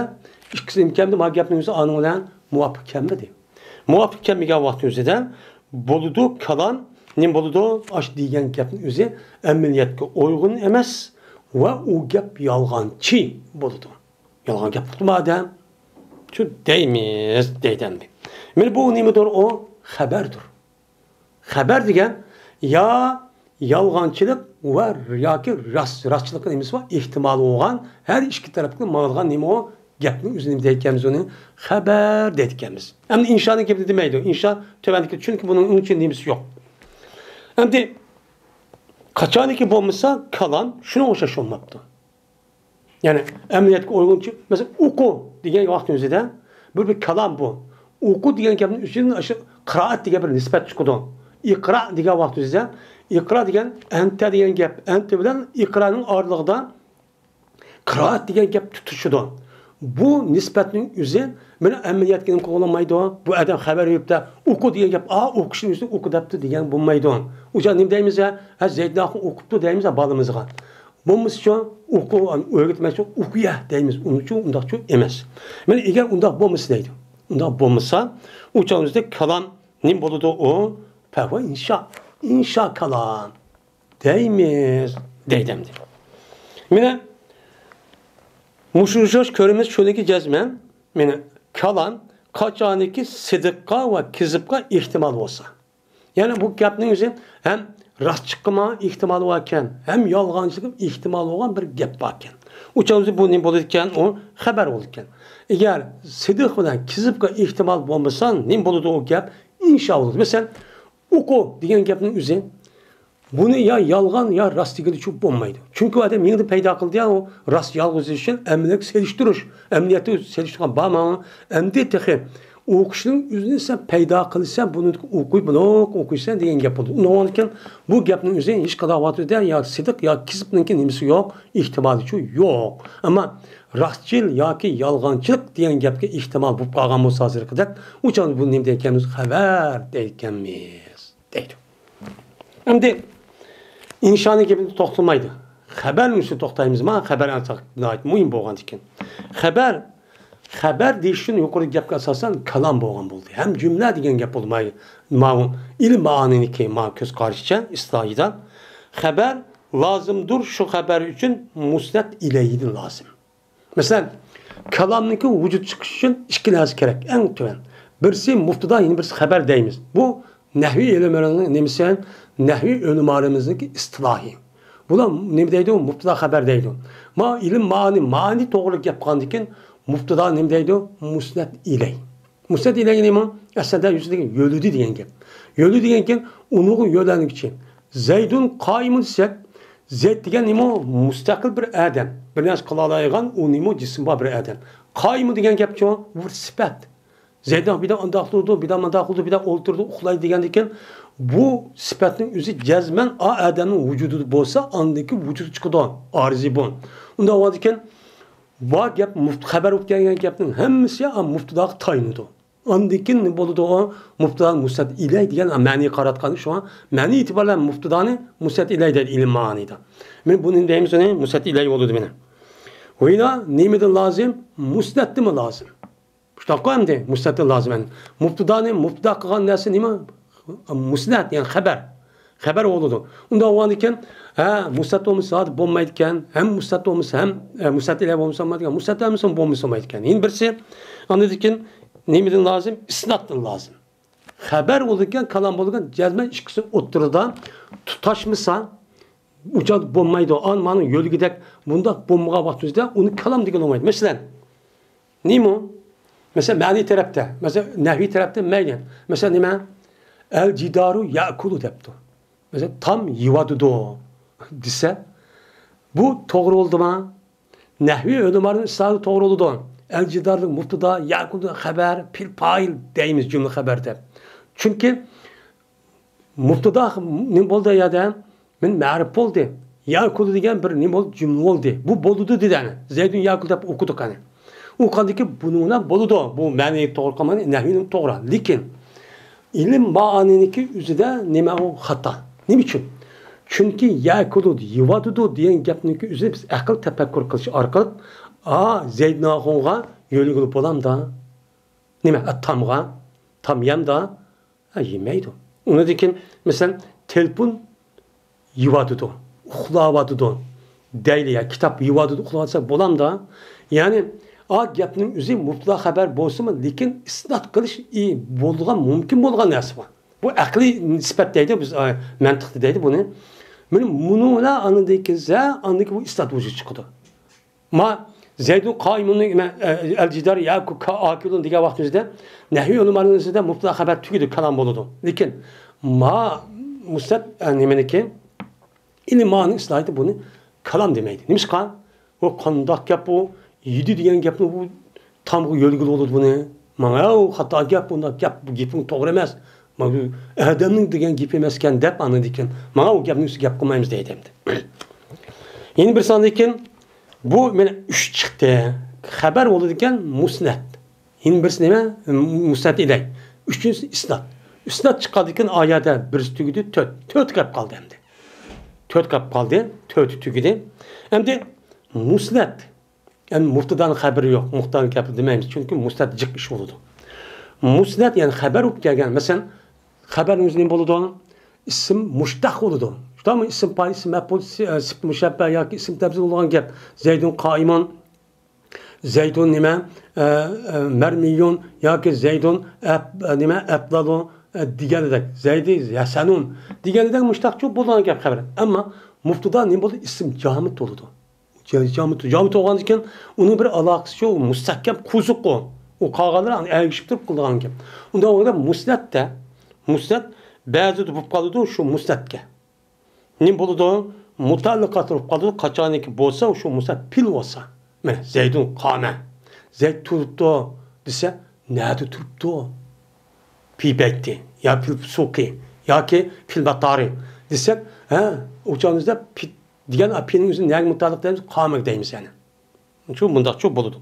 ئىككىسى نېمە كەلدى؟ ما گەپنىڭ ئۆزى ئانىڭ بىلەن مۇۋاپىق كەلمىدى. مۇۋاپىق كەلمىگەن ۋاقىت ئۆزىدە بولىدۇ، كالام نېمە بولىدۇ؟ ئاش دېگەن گەپنىڭ ئۆزى ئەمەلىيەتكە ئۇيغۇن ئەمەس ۋە ئۇ گەپ يالغانچى بولىدۇ. يالغان گەپ قىلىپتۇ ما ئادەم. شۇ دەيمىز، دەيدۇ ئەمدى. مانا بۇ نېمىدۇر؟ ئۇ خەۋەردۇر. خەۋەر دېگەن يا يالغانچىلىق ۋە ياكى راست، راستچىلىققا نېمىسى بار؟ ئېھتىمالى بولغان، ھەر ئىككى تەرەپكە ماڭىدىغان نېمە ئۇ؟ گەپنىڭ ئۆزىنى نېمە دەيدىكەنمىز ئۇنى؟ خەۋەر دەيدىكەنمىز. ئەمدى ئىنشانىڭ گېپىنى دېمەيدۇ. ئىنشا تۆۋەندىكى، چۈنكى بۇنىڭ ئۇنىڭ ئۈچۈن نېمىسى يوق. ئەمدى قاچانكى بولمىسا كالام شۇنىڭغا ئوخشاش بولماپتۇ. يەنى ئەمەلىيەتكە ئۇيغۇنچە، مەسىلەن، ئۇقۇ دېگەن ۋاقىتنىڭ ئۆزىدە بۇ بىر كالام بۇ. ئۇقۇ دېگەن گەپنىڭ ئۈستىدىن ئاشۇ قىرائەت دېگەن بىر نىسبەت چىقىدۇ. ئىقرا دېگەن ۋاقىت ئۆزىدە، ئىقرا دېگەن ئەنتە دېگەن گەپ، ئەنتە بىلەن ئىقرانىڭ ئارىلىقىدا قىرائەت دېگەن گەپ تۇتىشىدۇ. بۇ نىسبەتنىڭ ئۆزى مانا ئەمەلىيەتكە نېمە قىلغىلىمايدۇ؟ بۇ ئادەم خەۋەر بېرىپتە، ئۇقۇ دېگەن گەپ، ئا، ئۇ كىشىنىڭ ئۈستىدە ئۇقۇ دەپتۇ دېگەن بولمايدۇ. ئۇ چاغ نېمە دەيمىز؟ ھە، زەيدىن ئاخۇن ئوقۇپتۇ دەيمىز بالىمىزغا. بولمىسىچۇ، ئوقۇ، ئۆگەتمەكچۇ، ئوقۇيە دەيمىز. ئۇنىچۇ ئۇنداقچۇ ئەمەس. مانا ئەگەر ئۇنداق بولمىسا دەيدۇ. ئۇنداق بولمىسا، ئۇ چاغدا كالام نېمە بولىدۇ ئۇ؟ پەھۋا ئىنشا. ئىنشا كالام دەيمىز، دەيدۇ ئەمدى. مانا مۇشۇ ئوخشاش كۆرىمىز، شۇنىڭكى جەزمەن، مانا كالام قاچانكى سىدىققا ۋە كىزىبقا ئېھتىمال بولسا. يەنى بۇ گەپنىڭ ئۆزى ھەم راستچىلىققا ئېھتىمالى باركەن، ھەم يالغانچىلىققا ئېھتىمالى بولغان بىر گەپ باركەن. ئۇ چاغدا بۇ نېمە بولىدىكەن؟ ئۇ خەۋەر بولىدىكەن. ئەگەر سىدىق بىلەن كىزىبقا ئېھتىمال بولمىسا، نېمە بولىدۇ ئۇ گەپ؟ ئىنشا بولىدۇ. مەسىلەن، ئوقۇ دېگەن گەپنىڭ ئۆزى بۇنى يا يالغان، يا راست دېگىلىچۇ بولمايدۇ. چۈنكى ئۇ ئادەم يېڭىدىن پەيدا قىلدى يا، ئۇ راست يالغۇز دېيىش ئۈچۈن ئەمەلىيەتكە سېلىشتۇرۇش. ئەمەلىيەتتە سېلىشتۇرغان بارمۇ؟ ئەمدى تېخى ئوقۇشنىڭ ئۆزىنى سەن پەيدا قىلىسەن، بۇنى ئوقۇي، بۇنى ئوقۇيسەن دېگەن گەپ بولىدۇ. ئۇنىڭدىن كېيىن بۇ گەپنىڭ ئۆزى ھېچقانداق ۋاقىتتا يا سىدىق، يا كىزىبنىڭكى نېمىسى يوق، ئېھتىمالىچۇ يوق. ئەمما راستچىل ياكى يالغانچىلىق دېگەن گەپكە ئېھتىمال بولۇپ قالغان بولسا ھازىرقىدەك، ئۇ چاغدا بۇ نېمە دەيدىكەنمىز؟ خەۋەر دەيدىكەنمىز، دەيدۇ. ئەمدى ئىنشانىڭ گېپىدە توختىمايدۇ. خەۋەرنىڭ ئۈستىدە توختايمىز، مانا خەۋەر ئەڭ ناھايىتى مۇھىم بولغاندىكىن. خەۋەر، خەۋەر دېيىش ئۈچۈن يۇقىرىدىكى گەپكە ئاساسەن كالام بولغان بولدى. ھەم جۈملە دېگەن گەپ بولدى. ماۋۇ، ماۋۇ ئىلىم مائانىنىڭكى ماۋۇ كۆز قارىشىچە ئىستىلاھىدا خەۋەر لازىمدۇر، شۇ خەۋەر ئۈچۈن مۇسنەت ئىلەيھىدىن لازىم. مەسىلەن، كالامنىڭكى ۋۇجۇد چىقىشى ئۈچۈن ئىككى نەرسە كېرەك، ئەڭ تۆۋەن. بىرسى مۇپتىدا، يەنە بىرسى خەۋەر دەيمىز. بۇ نەھۋىي ئىلىملىرىنىڭ نېمىسى؟ نەھۋىي ئۆلىمالىرىمىزنىڭكى ئىستىلاھى. بۇلار نېمە دەيدۇ؟ مۇپتىدا خەۋەر دەيدۇ. ما ئىلىم مائانى، مائانى توغرىلىق گەپ قىلغاندىن كېيىن مۇپتىدا نېمە دەيدۇ؟ مۇسنەت ئىلەي. مۇسنەت ئىلەيگە نېمە؟ ئەسلىدە يۈزىدىكى يۆلىدى دېگەن گەپ. يۆلىدى دېگەن گەپ ئۇنىڭغا يۆلەنگۈچى. زەيدۇن قائىمۇن دېسەك، زەيد دېگەن نېمە؟ مۇستەقىل بىر ئادەم. بىر نەرسە قىلالايدىغان، ئۇ نېمە؟ جىسمى بار بىر ئادەم. قائىمۇن دېگەن گەپچۇ؟ بۇ بىر سۈپەت. زەيدۇن بىردەم ئانداق قىلىدۇ، بىردەم مانداق قىلىدۇ، بىردەم ئولتۇرىدۇ، ئۇخلايدۇ دېگەندىكىن، بۇ سۈپەتنىڭ ئۆزى جەزمەن ئا ئادەمنىڭ ۋۇجۇدىدا بولسا، ئاندىن كېيىن ۋۇجۇدقا چىقىدۇ، ئارزى بۇ. ئۇنداق بولغاندىكىن، بۇ گەپ مۇفت-، خەۋەر بولۇپ كەلگەن گەپنىڭ ھەممىسى ئا مۇپتىداغا تايىنىدۇ. ئاندىن كېيىن نېمە بولىدۇ؟ ئۇ مۇپتىدا مۇسنەت ئىلەي دېگەن مەنىگە قاراتقان، شۇڭا مەنە ئېتىبارى بىلەن مۇپتىدانى مۇسنەت ئىلەي دەيدۇ ئىلىم مائانىدا. مەن بۇنى دەيمىز، ئۇنى مۇسنەت ئىلەي بولىدۇ مېنىڭ. ۋىنا نېمىدىن لازىم؟ مۇسنەتتىنمۇ لازىم. شۇنداققۇ ئەمدى مۇسنەتتىن لازىم. يەنى مۇپتىدانى مۇپتىدا قىلغان نەرسە نېمە؟ مۇسنەت، يەنى خەۋەر. خەۋەر بولىدۇ. ئۇنداق بولغاندىكىن، ھە، مۇسنەت بولمىسا بولمايدىكەن، ھەم مۇسنەت بولمىسا ھەم، ئە، مۇسنەت ئىلەي بولمىسا بولمايدىكەن، مۇسنەت بولمىسا بولمىسا بولمايدىكەن. يەنە بىرسى، ئاندىن كېيىن نېمىدىن لازىم؟ ئىسنادتىن لازىم. خەۋەر بولىدىكەن، كالام بولىدىكەن، جەزمەن ئىككىسى ئوتتۇرىدا تۇتاشمىسا، ئۇ چاغدا بولمايدۇ. ئان مانا يۆلىگۈدەك بۇنداق بولمىغان ۋاقتىمىزدا ئۇنى كالام دېگىلى بولمايدۇ. مەسىلەن، نېمە؟ مەسىلەن، مەنىي تەرەپتە، مەسىلەن، نەھۋىي تەرەپتە مەيلى. مەسىلەن، نېمە؟ ئەل جىدارۇ يەكۇلۇ دەپتۇ. مەسىلەن، تام يېۋاتىدۇ دېسە، بۇ توغرا بولدىما؟ نەھۋىي ئۆلىمالىرىنىڭ ئىستىلاھىدا توغرا بولىدۇ. ئەل جىدارلىق مۇپتىدا، يەكۇلۇ خەۋەر، پېئىل پائىل دەيمىز جۈملە خەۋەردە. چۈنكى مۇپتىدا نېمە بولدى يەردە؟ مەن مەرىپ بولدى. يەكۇلۇ دېگەن بىر نېمە بولدى؟ جۈملە بولدى. بۇ بولىدۇ دېدى ئەنە. زەيدۇن يەكۇلۇ دەپ ئوقۇدۇق ئەنە. ئوقۇغاندىكىن بۇنىڭ بىلەن بولىدۇ. بۇ مەنىي توغرا قالمىدى، نەھۋىينىڭ توغرا. لېكىن ئىلىم مائانىنىڭكى ئۆزىدە نېمە ئۇ خاتا. نېمە ئۈچۈن؟ چۈنكى يەكۇلۇ يېۋاتىدۇ دېگەن گەپنىڭكى ئۆزىنى بىز ئەقىل تەپەككۇر قىلىش ئارقىلىق، ئا، زەيدۇن ئاخۇنغا يۆلىگىلى بولامدا؟ نېمە، ئا، تامغا؟ تام يەمدا؟ ھە، يېمەيدۇ. ئۇنىڭدىن كېيىن، مەسىلەن، تېلېفون يېۋاتىدۇ، ئۇخلاۋاتىدۇ دەيلى، يا كىتاب يېۋاتىدۇ، ئۇخلاۋاتسا بولامدا؟ يەنى، ئا گەپنىڭ ئۆزى مۇپتىدا خەۋەر بولسىمۇ، لېكىن ئىسناد قىلىش، ئى، بولىدىغان، مۇمكىن بولغان نەرسە بار. بۇ ئەقلىي سۈپەت دەيدۇ، بىز، ئا، مەنتىقتا دەيدۇ بۇنى. مانا مۇنۇ بىلەن ئاندىن كېيىن، ئاندىن كېيىن بۇ ئىسناد ۋۇجۇدقا چىقىدۇ. ما زەيدۇن قائىمۇننى، ئە، ئە، ئەل جىدار يەكۇلۇ كا-، ئاكىلۇن دېگەن ۋاقتىمىزدا نەھۋىي ئۆلىمالىرىنىڭ ئىچىدە مۇپتىدا خەۋەر تۈگىدى، كالام بولىدۇ. لېكىن ما مۇسنەت، ئە، نېمىنىكى؟ ئىلىم مائانىنىڭ ئىستىلاھىدا بۇنى كالام دېمەيدۇ. نېمىشقا؟ ئۇ قانداق گەپ ئۇ؟ يېدى دېگەن گەپنى ئۇ تامغا يۆلىگىلى بولىدۇ بۇنى. ماڭا ئۇ خاتا گەپ، ئۇنداق گەپ، بۇ گېپىڭ توغرا ئەمەس. مانا بۇ ئادەمنىڭ دېگەن گېپى ئەمەسكەن دەپ ئاندىن كېيىن ماڭا ئۇ گەپنىڭ ئۈستىگە گەپ قىلمايمىز دەيدۇ ئەمدى. يەنە بىرسى ئاندىن كېيىن بۇ مانا ئۈچ چىقتى. خەۋەر بولىدىكەن مۇسنەت. يەنە بىرسى نېمە؟ مۇسنەت ئىلەي. ئۈچىنچىسى ئىسناد. ئىسناد چىققاندىن كېيىن ئايەتتە بىرسى تۈگىدى، تۆت. تۆت قېلىپ قالدى ئەمدى. تۆت قېلىپ قالدى. تۆتى تۈگىدى. ئەمدى مۇسنەت. يەنى مۇپتىدانىڭ خەۋىرى يوق، مۇپتىدانىڭ گەپى دېمەيمىز، چۈنكى مۇسنەت جىق ئىش بولىدۇ. مۇسنەت، يەنى خەۋەر بولۇپ كەلگەن، مەسىلەن، خەۋەرنىڭ ئۆزى نېمە بولىدۇ؟ ئىسىم مۇشتەق بولىدۇ. شۇنداقمۇ؟ ئىسىم پائىل، ئىسىم مەپئۇل، سى-، ئە، سىپەت مۇشەببە ياكى ئىسىم تەبزىر بولغان گەپ. زەيدۇن قائىمۇن، زەيدۇن نېمە، ئە، ئە، مەرمىيۇن ياكى زەيدۇن ئەپ-، ئە، نېمە، ئەپلالۇ، ئە، دېگەندەك، زەيدى ھەسەنۇن دېگەندەك مۇشتەقچۇ بولغان گەپ خەۋەر. ئەمما مۇپتىدا نېمە بولىدۇ؟ ئىسىم جامىت بولىدۇ. جامىت، جامىت بولغاندىكىن ئۇنىڭ بىر ئالاقىسى يوق، مۇستەھكەم قوزۇق ئۇ. ئۇ قالغانلىرى ئەگىشىپ تۇرۇپ قىلىدىغان گەپ. ئۇنداق بولغاندا مۇسنەتتە، مۇسنەت بەزىدە بولۇپ قالىدۇ شۇ مۇسنەتكە. نېمە بولىدۇ؟ مۇتەئەللىقات بولۇپ قالىدۇ، قاچانكى بولسا شۇ مۇسنەت پېئىل بولسا. مانا، زەيدۇن قامە. زەيد تۇرۇپتۇ دېسە، نەدە تۇرۇپتۇ؟ پى بەيتى يا پىل سۇقى ياكى پىل ماتارى دېسەك، ھە، ئۇ چاغىمىزدا پى دېگەن پىنىڭ ئۆزىنى نەگە مۇتەئەللىق دەيمىز؟ قامەگە دەيمىز يەنى. شۇ مۇنداقچۇ بولىدۇ.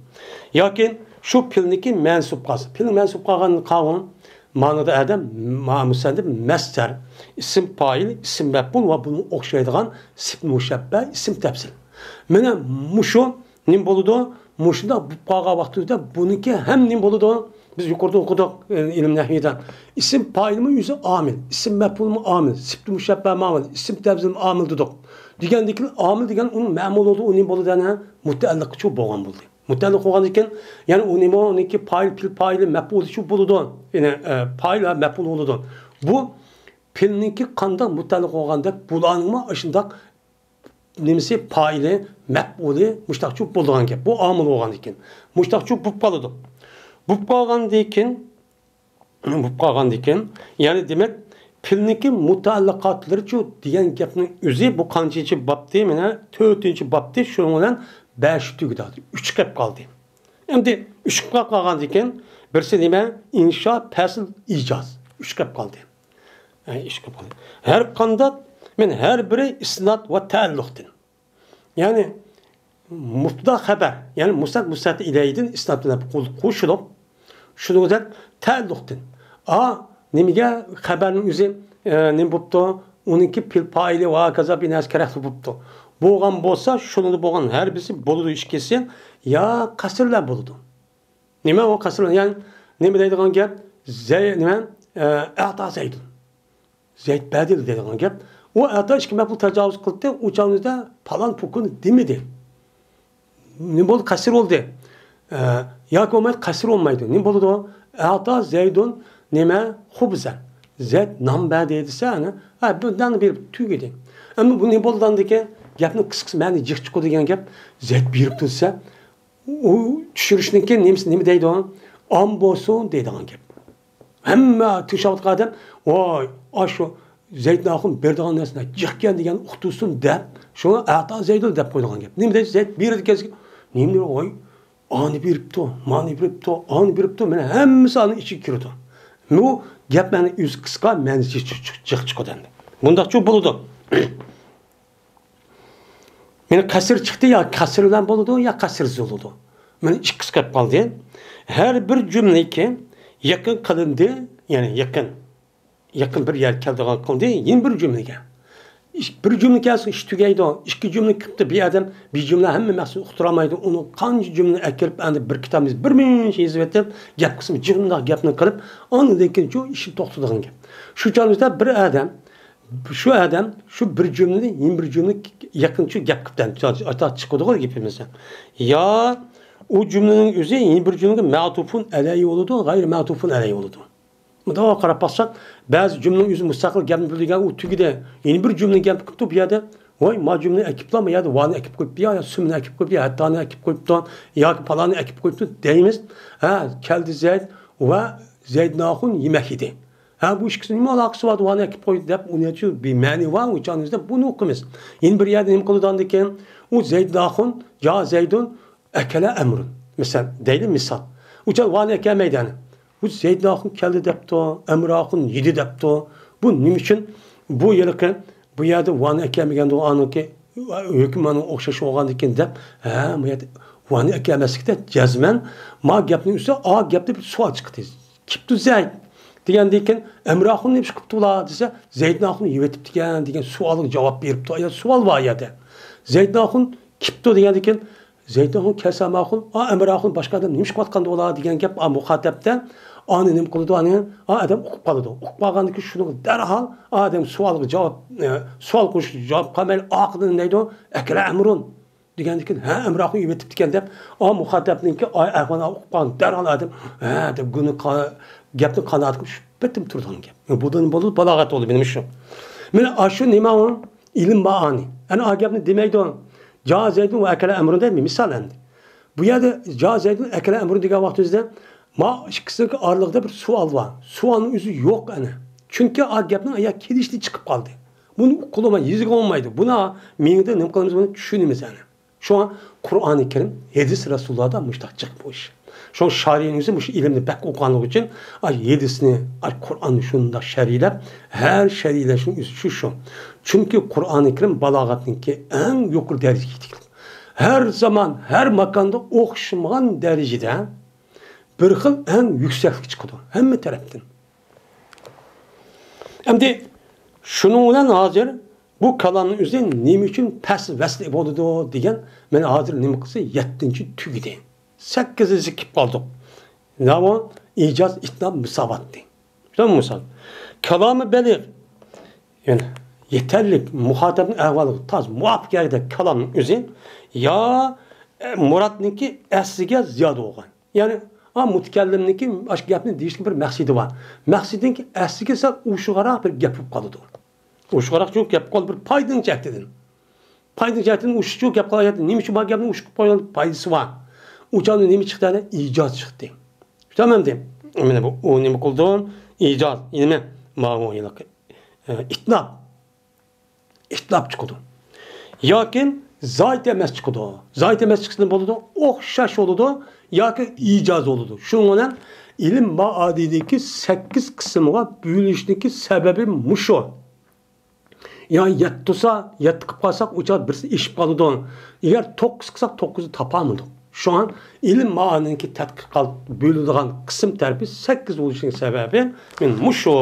ياكى شۇ پېئىلنىڭكى مەنسۇپ قالسا. پېئىل مەنسۇپ قالغان، قالغان مەنىدە ئادەم ما-، مۇسەننىپ مەسدەر، ئىسىم پائىل، ئىسىم مەپئۇل ۋە بۇنىڭغا ئوخشايدىغان سىپەت مۇشەببە، ئىسىم تەپسىل. مانا مۇشۇ نېمە بولىدۇ؟ مۇشۇنداق بولۇپ قالغان ۋاقتىدا بۇنىڭكى ھەم نېمە بولىدۇ؟ بىز يۇقىرىدا ئوقۇدۇق، ئە، ئىلىم نەھۋىدە. ئىسىم پائىلمۇ ئۆزى ئامىل، ئىسىم مەپئۇلمۇ ئامىل، سىپەت مۇشەببەمۇ ئامىل، ئىسىم تەپسىلمۇ ئامىل دېدۇق. دېگەندىكىن ئامىل دېگەن ئۇنىڭ مەمۇل بولىدۇ، ئۇ نېمە بولىدۇ؟ يەنە مۇتەئەللىقىچۇ بولغان بولدى. مۇتەئەللىق بولغاندىكىن، يەنى ئۇ نېمە، ئۇنىڭكى پائىل، پېئىل پائىلى، مەپئۇلىچۇ بولىدۇ. يەنى، ئە، پائىل ۋە مەپئۇل بولىدۇ. بۇ پېئىلنىڭكى قانداق مۇتەئەللىق بولغاندەك، بۇلارنىڭمۇ ئاشۇنداق نېمىسى، پائىلى، مەپئۇلى مۇشتاقچۇ بولىدىغان گەپ. بۇ ئامىل بولغاندىكىن. مۇشتاقچۇ بولۇپ قالىدۇ. بولۇپ قالغاندىكىن، بولۇپ قالغاندىكىن، يەنى دېمەك، پېئىلنىڭكى مۇتەئەللىقاتلىرىچۇ دېگەن گەپنىڭ ئۆزى بۇ قانچىنچى بابتى؟ مانا تۆتىنچى بابتى، شۇنىڭ بىلەن بەش تۈگىدى. ئۈچ قېلىپ قالدى. ئەمدى ئۈچ قېلىپ قالغاندىكىن، بىرسى نېمە؟ ئىنشا، پەسل، ئىجاز. ئۈچ قېلىپ قالدى. ئە، ئۈچ قېلىپ قالدى. ھەر قانداق، مانا ھەر بىرى ئىسناد ۋە تەئەللۇقتىن. يەنى مۇبتەدا خەبەر، يەنى مۇسنەد مۇسنەد ئىلەيھىدىن ئىسناد بىلەن قول-، قوشۇلۇپ، شۇنىڭ بىلەن تەئەللۇقتىن. ئا، نېمىگە خەبەرنىڭ ئۆزى، ئە، نېمە بوپتۇ؟ ئۇنىڭكى پېئىل پائىلى ۋە ھاكازا بىر نەرسە كېرەكلىك بوپتۇ. بولغان بولسا، شۇنىڭدا بولغان ھەر بىرسى بولىدۇ ئىككىسى، يا قەسىرلەر بولىدۇ. نېمە ئۇ قەسىرلەر؟ يەنى نېمە دەيدىغان گەپ؟ زەي-، نېمە؟ ئە، ئەتا زەيدۇن. زەيد بەردى دەيدىغان گەپ. ئۇ ئەتا ئىككى مەپئۇل تاجاۋۇز قىلدى، ئۇ چاغىمىزدا پالان پۇكۇن دېمىدى. نېمە بولدى؟ قەسىر بولدى. ئە، ياكى بولمايدۇ، قەسىر بولمايدۇ. نېمە بولىدۇ؟ ئەتا زەيدۇن نېمە؟ خۇبزەن. زەيد نان بەردى دېسە، ئەنە، ھە، بۇ ناننى بېرىپ تۈگىدى. ئەمما بۇ نېمە بولىدىكەن؟ گەپنىڭ قىسقىسى، مەنە جىق چىقىدۇ دېگەن گەپ، زەيد بېرىپتۇ دېسە، ئۇ چۈشۈرۈشنىڭكى نېمىسى، نېمە دەيدۇ؟ ئام بولسۇن دەيدىغان گەپ. ھەممە تىڭشاۋاتقان ئادەم، ۋاي، ئاشۇ زەيدىن ئاخۇن بېرىدىغان نەرسىلەر جىقكەن دېگەن ئۇقتۇرسۇن دەپ، شۇڭا ئەتا زەيدۇن دەپ قويىدىغان گەپ. نېمە دەيسىز؟ زەيد بېرىدىكەنسىز، نېمە دەيدۇ؟ ۋاي، ئانى بېرىپتۇ، مانى بېرىپتۇ، ئانى بېرىپتۇ، مانا ھەممىسى ئانىڭ ئىچىگە كىرىدۇ. بۇ گەپ مەنە ئۆزى قىسقا، مەنىسى جىق، جىق، جىق چىقىدۇ ئەمدى. مۇنداقچۇ بولىدۇ. مانا قەسىر چىقتى، يا قەسىر بىلەن بولىدۇ، يا قەسىرسىز بولىدۇ. مانا ئىككىسى قېلىپ قالدى. ھەر بىر جۈملىكى يېقىن قىلىندى، يەنى يېقىن، يېقىن بىر يەر كەلدىغان قىلدى، يەنە بىر جۈملىگە. ئىش-، بىر جۈملە كەلسە ئىش تۈگەيدۇ. ئىككى جۈملە قىپتۇ بىر ئادەم، بىر جۈملە ھەممە مەقسەتنى ئۇقتۇرالمايدۇ. ئۇنى قانچە جۈملە ئەكىرىپ، ئەمدى بىر كىتابنى بىر مۇنچە يېزىۋېتىپ، گەپ قىسمى جىغىنداق گەپنى قىلىپ، ئاندىن كېيىن شۇ ئىشى توختىدىغان گەپ. شۇ چاغدا بىر ئادەم شۇ ئادەم شۇ بىر جۈملىنى يەنە بىر جۈملە يېقىنچە گەپ قىپتۇ. ئاتا چىقىدىغۇ گېپىمىزدە. يا ئۇ جۈملىنىڭ ئۆزى يەنە بىر جۈملىگە مەتۇپۇن ئەلەيھى بولىدۇ، غەيرى مەتۇپۇن ئەلەيھى بولىدۇ. مۇنداق قاراپ باقساق، بەزى جۈملىنىڭ ئۆزى مۇستەقىل گەپنى بىلدۈرگەن، ئۇ تۈگىدى. يەنە بىر جۈملە گەپ قىپتۇ بۇ يەردە. ۋاي، ما جۈملىنى ئەكىپلا، ما يەردە ۋانى ئەكىپ قويۇپتۇ، يا، يا سۈمنى ئەكىپ قويۇپتۇ، يا ھەتتانى ئەكىپ قويۇپتۇ، ياكى پالانى ئەكىپ قويۇپتۇ دەيمىز. ھە، كەلدى زەيد ۋە زەيدىن ئاخۇن يېمەك يېدى. ھە، بۇ ئىككىسىنىڭ نېمە ئالاقىسى بار؟ ۋانى ئەكىپ قويدى دەپ، ئۇنى ئەچۈ بىر مەنى بار، ئۇ چاغنىڭ ئۆزىدە بۇنى ئوقۇيمىز. يەنە بىر يەردە نېمە قىلىدۇ ئاندىن كېيىن؟ ئۇ زەيدىن ئاخۇن، جا زەيدۇن ئەكەلە ئەمرۇن. مىسال، دەيلى مىسال. ئۇ چاغ ۋانى ئەكەلمەيدۇ ئەنە. بۇ زەيدىن ئاخۇن كەلدى دەپتۇ، ئەمرۇ ئاخۇن يېدى دەپتۇ. بۇ نېمە ئۈچۈن؟ بۇ ھېلىقى، بۇ يەردە ۋانى ئەكەلمىگەندۇ، ئانىڭكى ھۆكمى ئانىڭ ئوخشاش بولغاندىكىن دەپ، ھە، بۇ يەردە ۋانى ئەكەلمەسلىكتە جەزمەن ما گەپنىڭ ئۈستىدە ئا گەپتە بىر سوئال چىقتى. كېپتۇ زەيد دېگەندىن كېيىن، ئەمرۇ ئاخۇن نېمە ئىش قىپتۇلا دېسە، زەيدىن ئاخۇن يېۋېتىپتىكەن دېگەن سوئالغا جاۋاب بېرىپتۇ. يا سوئال بار يەردە. زەيدىن ئاخۇن كېپتۇ دېگەندىن كېيىن، زەيدىن ئاخۇن كەلسە ئاخۇن، ئا، ئەمرۇ ئاخۇن باشقا ئادەم نېمە ئىش قىلىۋاتقاندۇ ئۇلار دېگەن گەپ، ئا، مۇخاتەپتە ئانى نېمە قىلىدۇ، ئانى، ئا، ئادەم ئۇقۇپ قالىدۇ. ئۇقۇپ قالغاندىن كېيىن شۇنىڭغا دەرھال ئا ئادەم سوئالغا جاۋاب، ئە، سوئال قويۇشقا جاۋاب قالمايلا ئارقىدىن دەيدۇ، ئەكەلە ئەمرۇن. دېگەندىن كېيىن، ھە، ئەمرۇ ئاخۇن يېۋېتىپتىكەن دەپ، ئا، مۇخاتەپنىڭكى ئاي ئەھۋالىنى ئۇققان دەرھال ئادەم، ھە، دەپ گۇنى قا-، گەپنى قانائەت قىلىپ شۇ پېتىم تۇرىدىغان گەپ. بۇدىن بولىدۇ بالاغەت بولىدۇ، مېنىڭ شۇ. مانا ئاشۇ نېمە ئۇ؟ ئىلىم مائانى. ئەنە ئا گەپنى دېمەيدۇ. جا زەيدۇن ۋە ئەكەلە ئەمرۇن دەيدۇ، مىسال ئەمدى. بۇ يەردە جا زەيدۇن ئەكەلە ئەمرۇن دېگەن ۋاقتىمىزدا ما ئىككىسىنىڭكى ئارىلىقىدا بىر سوئال بار. سوئالنىڭ ئۆزى يوق ئەنە. چۈنكى ئا گەپنىڭ ئايا كېلىشلىك چىقىپ قالدى. بۇنى ئۇققىلى بولماي، يېزىغا بولمايدۇ. بۇنى مېڭىدە نېمە قىلىمىز، بۇنى چۈشىنىمىز ئەنە. شۇڭا قۇرئانى كەرىم، ھەدىس رەسۇلۇللادا مۇشتاق جىق بۇ ئىش. شۇڭا شارىئىنىڭ ئۆزى مۇشۇ ئىلىمنى بەك ئوقۇغانلىقى ئۈچۈن، ئاي، ھەدىسنى، ئاي، قۇرئاننى شۇنداق شەرھلەپ، ھەر شەرھلەشنىڭ ئۆزى شۇ، شۇ. چۈنكى قۇرئانى كەرىم بالاغەتنىڭكى ئەڭ يۇقىرى دەرىجىگە يېتىكلىك. ھەر زامان، ھەر ماكاندا ئوخشىمىغان دەرىجىدە بىر خىل ئەڭ يۈكسەكلىك چىقىدۇ ھەممە تەرەپتىن. ئەمدى شۇنىڭ بىلەن ھازىر بۇ كالامنىڭ ئۆزى نېمە ئۈچۈن پەس ۋەسلى بولىدۇ دېگەن، مانا ھازىر نېمە قىلسا يەتتىنچى تۈگىدى. سەككىزىنچى كېلىپ قالدۇق. ناۋا ئىجاز، ئىتناب، مۇساۋاتتى. شۇنداق مۇسال. كالامى بەلىغ، يەنى يېتەرلىك، مۇخاتەبنىڭ ئەھۋالىغا تاز مۇۋاپىق يەردە كالامنىڭ ئۆزى يا، ئە، مۇرادنىڭكى ئەسلىگە زىيادە بولغان. يەنى، ئا، مۇتەكەللىمنىڭكى ئاشۇ گەپنى دېيىشنىڭ بىر مەقسىتى بار. مەقسىتىنىڭكى ئەسلىگە سەل ئوخشىغانراق بىر گەپ بولۇپ قالىدۇ. ئوخشىغانراق چۈنكى گەپ قىلىپ بىر پايدىنىڭ جەھىتىدىن. پايدىنىڭ جەھىتىدىن ئوخشىشى يوق گەپ قىلىۋاتىدۇ. نېمە ئۈچۈن بار گەپنى ئوخشىتىپ قويغان پايدىسى بار. ئۇ چاغدا نېمە چىقتى؟ ئەنە ئىجاز چىقتى. تامامدى. مانا بۇ، ئۇ نېمە قىلدى؟ ئىجاز. نېمە؟ ماۋۇ ھېلىقى، ئە، ئىتناب. ئىتناب چىقىدۇ. ياكى زايىت ئەمەس چىقىدۇ. زايىت ئەمەس چىقسا بولىدۇ، ئوخشاش بولىدۇ ياكى ئىجاز بولىدۇ. شۇنىڭ بىلەن ئىلىم مائانىدىكى سەككىز قىسىمغا بۆلۈشنىڭكى سەۋەبى مۇشۇ. يا يەتتە تۇرسا، يەتتە قىلىپ قالساق، ئۇ چاغدا بىرسى ئېشىپ قالىدۇ. ئەگەر توققۇز قىلساق، توققۇزنى تاپالمىدۇق. شۇڭا ئىلىم مائانىنىڭكى تەتقىقات بۆلىدىغان قىسىم تەرىپى سەككىز بولۇشىنىڭ سەۋەبى مانا مۇشۇ،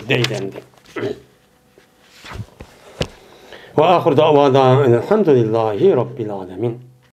دەيدۇ ئەمدى. ۋە ئاخىر دەۋانا ئەلھەمدۇلىللاھى رەببىل ئالەمىن.